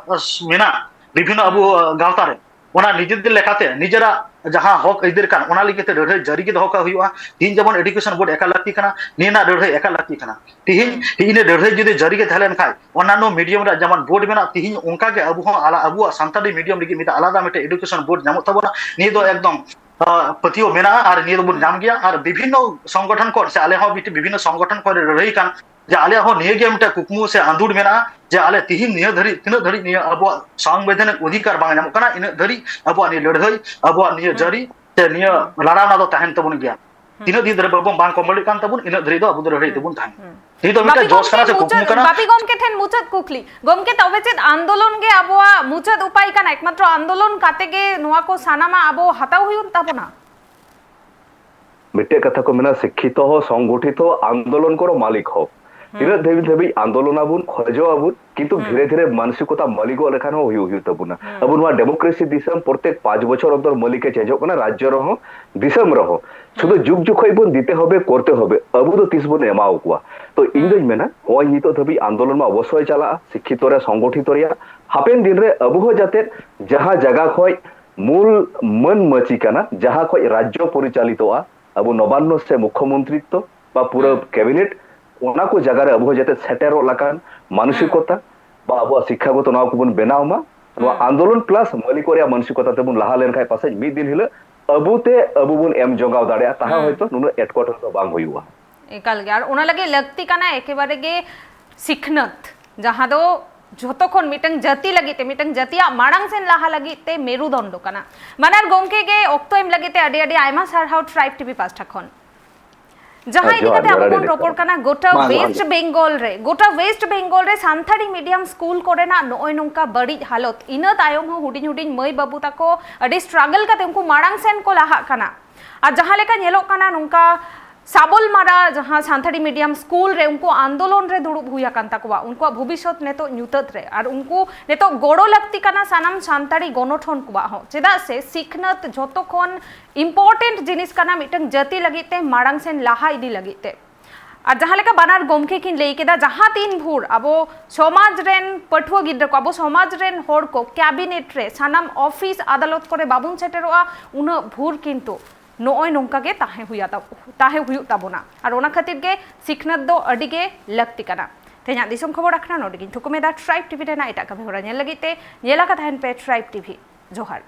ᱢᱮᱱᱟᱜ, ᱵᱤᱵᱷᱤᱱᱱᱚ ᱟᱵᱚ, ᱟ, ᱜᱟᱶᱛᱟ ᱨᱮ ᱚᱱᱟ ᱱᱤᱡᱮᱨ ᱞᱮᱠᱟᱛᱮ ᱱᱤᱡᱮᱨᱟᱜ ᱡᱟᱦᱟᱸ ᱦᱚᱠ ᱟᱹᱭᱫᱟᱹᱨ ᱠᱟᱱ, ᱚᱱᱟ ᱞᱟᱹᱜᱤᱫ ᱛᱮ ᱞᱟᱹᱲᱦᱟᱹᱭ ᱡᱟᱹᱨᱤ ᱜᱮ ᱫᱚᱦᱚ ᱠᱟᱜ ᱦᱩᱭᱩᱜᱼᱟ᱾ ᱛᱤᱦᱤᱧ ᱡᱮᱢᱚᱱ ᱮᱰᱩᱠᱮᱥᱚᱱ ᱵᱳᱨᱰ ᱮᱠᱟᱞ ᱞᱟᱹᱠᱛᱤ ᱠᱟᱱᱟ, ᱱᱤᱭᱟᱹ ᱨᱮᱱᱟᱜ ᱞᱟᱹᱲᱦᱟᱹᱭ ᱮᱠᱟᱞ ᱞᱟᱹᱠᱛᱤ ᱠᱟᱱᱟ᱾ ᱛᱤᱦᱤᱧ ᱤᱱᱟᱹ ᱞᱟᱹᱲᱦᱟᱹᱭ ᱡᱩᱫᱤ ᱡᱟᱹᱨᱤ ᱜᱮ ᱛᱟᱦᱮᱸ ᱞᱮᱱ ᱠᱷᱟᱡ, ᱚᱱᱱᱟᱱᱚ ᱢᱤᱰᱤᱭᱟᱢ ᱨᱮᱭᱟᱜ ᱡᱮᱢᱚᱱ ᱵᱳᱨᱰ ᱢᱮᱱᱟᱜ, ᱛᱤᱦᱤᱧ ᱚᱱᱠᱟ ᱜᱮ ᱟᱵᱚ ᱦᱚᱸ ᱟᱞᱟ-, ᱟᱵᱚᱣᱟᱜ ᱥᱟᱱᱛᱟᱲᱤ ᱢᱤᱰᱤᱭᱟᱢ ᱞᱟᱹᱜᱤᱫ ᱢᱤᱫᱴᱟᱝ ᱟᱞᱟᱫᱟ ᱢᱤᱫᱴᱟᱝ ᱮᱰᱩᱠᱮᱥᱚᱱ ᱵᱳᱨᱰ ᱧᱟᱢᱚᱜ ᱛᱟᱵᱚᱱᱟ᱾ ᱱᱤᱭᱟᱹ ᱫᱚ ᱮᱠᱫᱚᱢ ᱟᱸ, ᱯᱟᱹᱛᱭᱟᱹᱣ ᱢᱮᱱᱟᱜᱼᱟ ᱟᱨ ᱱᱤᱭᱟᱹ ᱫᱚᱵᱚᱱ ᱧᱟᱢ ᱜᱮᱭᱟ᱾ ᱟᱨ ᱵᱤᱵᱷᱤᱱᱱᱚ ᱥᱚᱝᱜᱚᱴᱷᱚᱱ ᱠᱷᱚᱱ ᱥᱮ ᱟᱞᱮ ᱦᱚᱸ ᱢᱤᱫᱴᱮᱱ ᱵᱤᱵᱷᱤᱱᱱᱚ ᱥᱚᱝᱜᱚᱴᱷᱚᱱ ᱠᱷᱚᱱ ᱞᱟᱹᱲᱦᱟᱹᱭ ᱠᱟᱱ ᱡᱮ ᱟᱞᱮᱭᱟᱜ ᱦᱚᱸ ᱱᱤᱭᱟᱹ ᱜᱮ ᱢᱤᱫᱴᱮᱱ ᱠᱩᱠᱢᱩ ᱥᱮ ᱟᱸᱫᱩᱲ ᱢᱮᱱᱟᱜᱼᱟ ᱡᱮ ᱟᱞᱮ ᱛᱤᱦᱤᱧ ᱱᱤᱭᱟᱹ ᱫᱷᱟᱹᱨᱤᱡ, ᱛᱤᱱᱟᱹᱜ ᱫᱷᱟᱹᱨᱤᱡ ᱱᱤᱭᱟᱹ ᱟᱵᱚᱣᱟᱜ ᱥᱚᱝᱵᱤᱫᱷᱟᱱᱤᱠ ᱚᱫᱷᱤᱠᱟᱨ ᱵᱟᱝ ᱧᱟᱢᱚᱜ ᱠᱟᱱᱟ, ᱤᱱᱟᱹᱜ ᱫᱷᱟᱹᱨᱤᱡ ᱟᱵᱚᱣᱟᱜ ᱱᱤᱭᱟᱹ ᱞᱟᱹᱲᱦᱟᱹᱭ, ᱟᱵᱚᱣᱟᱜ ᱱᱤᱭᱟᱹ ᱦᱩᱸ᱾ ᱡᱟᱹᱨᱤ ᱥᱮ ᱱᱤᱭᱟᱹ ᱦᱩᱸ᱾ ᱞᱟᱲᱟᱣᱱᱟ ᱫᱚ ᱛᱟᱦᱮᱱ ᱛᱟᱵᱚᱱ ᱜᱮᱭᱟ᱾ ᱦᱩᱸ᱾ ᱛᱤᱱᱟᱹᱜ ᱫᱤᱱ ᱫᱷᱟᱹᱨᱤᱡ ᱵᱟᱵᱚᱱ ᱵᱟᱝ ᱠᱚᱢᱯᱞᱤᱴ ᱠᱟᱱ ᱛᱟᱵᱚᱱ, ᱤᱱᱟᱹᱜ ᱫᱷᱟᱹᱨᱤᱡ ᱫᱚ ᱟᱵᱚ ᱫᱚ ᱞᱟᱹᱲᱦᱟᱹᱭ ᱦᱩᱸ᱾ ᱛᱮᱵᱚᱱ ᱛᱟᱦᱮᱱᱟ᱾ ᱦᱩᱸ᱾ ᱱᱤᱭᱟᱹ ᱫᱚ ᱵᱟᱯᱤ ᱢᱤᱫᱴᱮᱱ ᱡᱚᱥ ᱜᱚᱢᱠᱮ, ᱠᱟᱱᱟ ᱥᱮ ᱠᱩᱠᱢᱩ ᱢᱩᱪᱟᱹᱫ, ᱠᱟᱱᱟ᱾ ᱵᱟᱯᱤ ᱜᱚᱢᱠᱮ ᱴᱷᱮᱱ ᱢᱩᱪᱟᱹᱫ ᱠᱩᱠᱞᱤ᱾ ᱜᱚᱢᱠᱮ, ᱛᱚᱵᱮ ᱪᱮᱫ ᱟᱱᱫᱳᱞᱚᱱ ᱜᱮ ᱟᱵᱚᱣᱟᱜ ᱢᱩᱪᱟᱹᱫ ᱩᱯᱟᱭ ᱠᱟᱱᱟ? ᱮᱠᱢᱟᱛᱨᱚ ᱟᱱᱫᱳᱞᱚᱱ ᱠᱟᱛᱮ ᱜᱮ ᱱᱚᱣᱟ ᱠᱚ ᱥᱟᱱᱟᱢᱟᱜ ᱟᱵᱚ ᱦᱟᱛᱟᱣ ᱦᱩᱭᱩᱜ ᱛᱟᱵᱚᱱᱟ? ᱢᱤᱫᱴᱮᱡ ᱠᱟᱛᱷᱟ ᱠᱚ ᱢᱮᱱᱟ, ᱥᱤᱠᱠᱷᱤᱛᱚ ᱦᱚ ᱥᱚᱝᱜᱚᱴᱷᱤᱛᱚ ᱟᱱᱫᱳᱞᱚᱱ ᱠᱚᱨᱚ ᱢᱟᱞᱤᱠ ᱦᱚ᱾ ᱦᱩᱸ᱾ ᱛᱤᱱᱟᱹᱜ ᱫᱷᱟᱹᱵᱤᱡ ᱫᱷᱟᱹᱵᱤᱡ ᱟᱱᱫᱳᱞᱚᱱ ᱟᱵᱚᱱ, ᱠᱷᱚᱡᱚᱜ ᱟᱵᱚᱱ, ᱠᱤᱱᱛᱩ ᱦᱩᱸ᱾ ᱫᱷᱤᱨᱮ ᱫᱷᱤᱨᱮ ᱢᱟᱱᱥᱤᱠᱚᱛᱟ ᱢᱟᱹᱞᱤᱠᱚᱜ ᱞᱮᱠᱷᱟᱱ ᱦᱚᱸ ᱦᱩᱭᱩᱜ, ᱦᱩᱭᱩᱜ ᱛᱟᱵᱚᱱᱟ᱾ ᱦᱩᱸ᱾ ᱟᱵᱚ ᱱᱚᱣᱟ ᱰᱮᱢᱳᱠᱨᱮᱥᱤ ᱫᱤᱥᱚᱢ, ᱯᱨᱚᱛᱮᱠ ᱯᱟᱸᱪ ᱵᱚᱪᱷᱚᱨ ᱚᱱᱛᱚᱨ ᱢᱟᱹᱞᱤᱠ ᱮ ᱪᱮᱧᱡᱚᱜ ᱠᱟᱱᱟ, ᱨᱟᱡᱽᱡᱚ ᱨᱮᱦᱚᱸ, ᱫᱤᱥᱚᱢ ᱨᱮᱦᱚᱸ᱾ ᱥᱩᱫᱷᱩ ᱦᱩᱸ᱾ ᱡᱩᱜᱽ ᱡᱚᱠᱷᱚᱡ ᱵᱚᱱ ᱫᱤᱛᱮ ᱦᱚᱵᱮ, ᱠᱚᱨᱛᱮ ᱦᱚᱵᱮ, ᱟᱵᱚ ᱫᱚ ᱛᱤᱥ ᱵᱚᱱ ᱮᱢᱟᱣ ᱠᱚᱣᱟ? ᱛᱚ, ᱤᱧ ᱦᱩᱸ᱾ ᱫᱚᱧ ᱢᱮᱱᱟ, ᱱᱚᱜᱼᱚᱭ ᱱᱤᱛᱚᱜ ᱫᱷᱟᱹᱵᱤᱡ ᱟᱱᱫᱳᱞᱚᱱ ᱢᱟ ᱚᱵᱚᱥᱥᱳᱭ ᱪᱟᱞᱟᱜᱼᱟ, ᱥᱤᱠᱠᱷᱤᱛᱚ ᱨᱮ, ᱥᱚᱝᱜᱚᱴᱷᱤᱛᱚ ᱨᱮᱭᱟᱜ, ᱦᱟᱯᱮᱱ ᱫᱤᱱ ᱨᱮ ᱟᱵᱚ ᱦᱚᱸ ᱡᱟᱛᱮ ᱡᱟᱦᱟᱸ ᱡᱟᱭᱜᱟ ᱠᱷᱚᱡ ᱢᱩᱞ ᱢᱟᱹᱱ ᱢᱟᱹᱪᱤ ᱠᱟᱱᱟ, ᱡᱟᱦᱟᱸ ᱠᱷᱚᱡ ᱨᱟᱡᱽᱡᱚ ᱯᱚᱨᱤᱪᱟᱞᱤᱛᱚᱜᱼᱟ, ᱟᱵᱚ ᱱᱚᱵᱟᱱᱱᱚ ᱥᱮ ᱢᱩᱠᱷᱚᱢᱚᱱᱛᱨᱤᱛᱛᱚ ᱵᱟ ᱯᱩᱨᱟᱹ ᱦᱩᱸ᱾ ᱠᱮᱵᱤᱱᱮᱴ, ᱚᱱᱟ ᱠᱚ ᱡᱟᱭᱜᱟ ᱨᱮ ᱟᱵᱚ ᱦᱚᱸ ᱡᱟᱛᱮ ᱥᱮᱴᱮᱨᱚᱜ ᱞᱮᱠᱟᱱ ᱦᱩᱸ᱾ ᱢᱟᱱᱚᱥᱤᱠᱚᱛᱟ ᱵᱟ ᱟᱵᱚᱣᱟᱜ ᱥᱤᱠᱠᱷᱟᱜᱚᱛᱚ ᱱᱚᱣᱟ ᱠᱚᱵᱚᱱ ᱵᱮᱱᱟᱣ ᱢᱟ᱾ ᱱᱚᱣᱟ ᱦᱩᱸ᱾ ᱟᱱᱫᱳᱞᱚᱱ ᱯᱞᱟᱥ ᱢᱟᱹᱞᱤᱠᱚ ᱨᱮᱭᱟᱜ ᱢᱟᱱᱚᱥᱤᱠᱚᱛᱟ ᱛᱮᱵᱚᱱ ᱞᱟᱦᱟ ᱞᱮᱱᱠᱷᱟᱱ ᱯᱟᱥᱮᱡ ᱢᱤᱫ ᱫᱤᱱ ᱦᱤᱞᱳᱜ ᱟᱵᱚ ᱛᱮ ᱟᱵᱚ ᱵᱚᱱ ᱮᱢ ᱡᱚᱜᱟᱣ ᱫᱟᱲᱮᱭᱟᱜᱼᱟ, ᱛᱟᱦᱟ ᱦᱩᱸ᱾ ᱦᱚᱭᱛᱳ ᱱᱩᱱᱟᱹᱜ ᱮᱴᱠᱮᱴᱚᱬᱮ ᱫᱚ ᱵᱟᱝ ᱦᱩᱭᱩᱜᱼᱟ᱾ ᱮᱠᱟᱞ ᱜᱮ, ᱟᱨ ᱚᱱᱟ ᱞᱟᱹᱜᱤᱫ ᱞᱟᱹᱠᱛᱤ ᱠᱟᱱᱟ ᱮᱠᱮᱵᱟᱨᱮ ᱜᱮ ᱥᱤᱠᱷᱱᱟᱹᱛ, ᱡᱟᱦᱟᱸ ᱫᱚ ᱡᱷᱚᱛᱚ ᱠᱷᱚᱱ ᱢᱤᱫᱴᱟᱝ ᱡᱟᱹᱛᱤ ᱞᱟᱹᱜᱤᱫ ᱛᱮ, ᱢᱤᱫᱴᱟᱝ ᱡᱟᱹᱛᱤᱭᱟᱜ ᱢᱟᱲᱟᱝ ᱥᱮᱱ ᱞᱟᱦᱟ ᱞᱟᱹᱜᱤᱫ ᱛᱮ ᱢᱮᱨᱩᱫᱚᱱᱰᱚ ᱠᱟᱱᱟ᱾ ᱵᱟᱱᱟᱨ ᱜᱚᱢᱠᱮ ᱜᱮ ᱚᱠᱛᱚ ᱮᱢ ᱞᱟᱹᱜᱤᱫ ᱛᱮ ᱟᱹᱰᱤ ᱟᱹᱰᱤ ᱟᱭᱢᱟ ᱥᱟᱨᱦᱟᱣ ᱴᱨᱟᱭᱤᱵᱽ ᱴᱤᱵᱷᱤ ᱯᱟᱥᱴᱟ ᱠᱷᱚᱱ᱾ ᱡᱟᱦᱟᱸ ᱦᱮᱸ, ᱤᱫᱤ ᱡᱚᱦᱟᱨ, ᱠᱟᱛᱮ ᱡᱚᱦᱟᱨ, ᱟᱵᱚ ᱟᱹᱰᱤ ᱵᱚᱱ ᱟᱹᱰᱤ ᱨᱚᱯᱚᱲ ᱥᱟᱨᱦᱟᱣ᱾ ᱠᱟᱱᱟ, ᱜᱚᱴᱟ ᱢᱟ, ᱡᱚᱦᱟᱨ, ᱳᱭᱮᱥᱴ ᱡᱚᱦᱟᱨ᱾ ᱵᱮᱝᱜᱚᱞ ᱨᱮ, ᱜᱚᱴᱟ ᱳᱭᱮᱥᱴ ᱵᱮᱝᱜᱚᱞ ᱨᱮ ᱥᱟᱱᱛᱟᱲᱤ ᱢᱤᱰᱤᱭᱟᱢ ᱥᱠᱩᱞ ᱠᱚᱨᱮᱱᱟᱜ ᱱᱚᱜᱼᱚᱭ ᱱᱚᱝᱠᱟ ᱵᱟᱹᱲᱤᱡ ᱦᱟᱞᱚᱛ, ᱤᱱᱟᱹ ᱛᱟᱭᱚᱢ ᱦᱚᱸ ᱦᱩᱰᱤᱧ ᱦᱩᱰᱤᱧ ᱢᱟᱹᱭ ᱵᱟᱹᱵᱩ ᱛᱟᱠᱚ ᱟᱹᱰᱤ ᱥᱴᱨᱟᱜᱚᱞ ᱠᱟᱛᱮ ᱩᱱᱠᱩ ᱢᱟᱲᱟᱝ ᱥᱮᱱ ᱠᱚ ᱞᱟᱦᱟᱜ ᱠᱟᱱᱟ᱾ ᱟᱨ ᱡᱟᱦᱟᱸ ᱞᱮᱠᱟ ᱧᱮᱞᱚᱜ ᱠᱟᱱᱟ, ᱱᱚᱝᱠᱟ ᱥᱟᱵᱚᱞᱢᱟᱨᱟ ᱡᱟᱦᱟᱸ ᱥᱟᱱᱛᱟᱲᱤ ᱢᱤᱰᱤᱭᱟᱢ ᱥᱠᱩᱞ ᱨᱮ ᱩᱱᱠᱩ ᱟᱱᱫᱳᱞᱚᱱ ᱨᱮ ᱫᱩᱲᱩᱵ ᱦᱩᱭ ᱟᱠᱟᱱ ᱛᱟᱠᱚᱣᱟ, ᱩᱱᱠᱩᱣᱟᱜ ᱵᱷᱚᱵᱤᱥᱥᱚᱛ ᱱᱤᱛᱚᱜ ᱧᱩᱛᱟᱹᱛ ᱨᱮ᱾ ᱟᱨ ᱩᱱᱠᱩ ᱱᱤᱛᱚᱜ ᱜᱚᱲᱚ ᱞᱟᱹᱠᱛᱤ ᱠᱟᱱᱟ ᱥᱟᱱᱟᱢ ᱥᱟᱱᱛᱟᱲᱤ ᱜᱚᱱᱚᱴᱷᱚᱱ ᱠᱚᱣᱟᱜ ᱦᱚᱸ, ᱪᱮᱫᱟᱜ ᱥᱮ ᱥᱤᱠᱷᱱᱟᱹᱛ ᱡᱷᱚᱛᱚ ᱠᱷᱚᱱ ᱤᱢᱯᱚᱨᱴᱮᱱᱴ ᱡᱤᱱᱤᱥ ᱠᱟᱱᱟ ᱢᱤᱫᱴᱟᱝ ᱡᱟᱹᱛᱤ ᱞᱟᱹᱜᱤᱫ ᱛᱮ, ᱢᱟᱲᱟᱝ ᱥᱮᱱ ᱞᱟᱦᱟ ᱤᱫᱤ ᱞᱟᱹᱜᱤᱫ ᱛᱮ᱾ ᱟᱨ ᱡᱟᱦᱟᱸ ᱞᱮᱠᱟ ᱵᱟᱱᱟᱨ ᱜᱚᱢᱠᱮ ᱠᱤᱱ ᱞᱟᱹᱭ ᱠᱮᱫᱟ, ᱡᱟᱦᱟᱸ ᱛᱤᱱ ᱵᱷᱳᱨ ᱟᱵᱚ ᱥᱚᱢᱟᱡᱽ ᱨᱮᱱ ᱯᱟᱹᱴᱷᱩᱣᱟᱹ ᱜᱤᱫᱽᱨᱟᱹ ᱠᱚ, ᱟᱵᱚ ᱥᱚᱢᱟᱡᱽ ᱨᱮᱱ ᱦᱚᱲ ᱠᱚ ᱠᱮᱵᱤᱱᱮᱴ ᱨᱮ, ᱥᱟᱱᱟᱢ ᱚᱯᱷᱤᱥ ᱟᱫᱟᱞᱚᱛ ᱠᱚᱨᱮ ᱵᱟᱵᱚᱱ ᱥᱮᱴᱮᱨᱚᱜᱼᱟ, ᱩᱱᱟᱹᱜ ᱵᱷᱳᱨ ᱠᱤᱱᱛᱩ ᱱᱚᱜᱼᱚᱭ ᱱᱚᱝᱠᱟ ᱜᱮ ᱛᱟᱦᱮᱸ ᱦᱩᱭᱟ ᱛᱟ-, ᱛᱟᱦᱮᱸ ᱦᱩᱭᱩᱜ ᱛᱟᱵᱚᱱᱟ᱾ ᱟᱨ ᱚᱱᱟ ᱠᱷᱟᱹᱛᱤᱨ ᱜᱮ ᱥᱤᱠᱷᱱᱟᱹᱛ ᱫᱚ ᱟᱹᱰᱤ ᱜᱮ ᱞᱟᱹᱠᱛᱤ ᱠᱟᱱᱟ᱾ ᱛᱮᱦᱮᱧᱟᱜ ᱫᱤᱥᱚᱢ ᱠᱷᱚᱵᱚᱨ ᱟᱠᱷᱲᱟ ᱱᱚᱰᱮ ᱜᱤᱧ ᱛᱷᱩᱠᱩᱢ ᱮᱫᱟ᱾ ᱴᱨᱟᱭᱤᱵᱽ ᱴᱤᱵᱷᱤ ᱨᱮᱱᱟᱜ ᱮᱴᱟᱜ ᱠᱟᱹᱢᱤ ᱦᱚᱨᱟ ᱧᱮᱞ ᱞᱟᱹᱜᱤᱫ ᱛᱮ ᱧᱮᱞ ᱟᱠᱟ ᱛᱟᱦᱮᱱ ᱯᱮ ᱴᱨᱟᱭᱤᱵᱽ ᱴᱤᱵᱷᱤ᱾ ᱡᱚᱦᱟᱨ᱾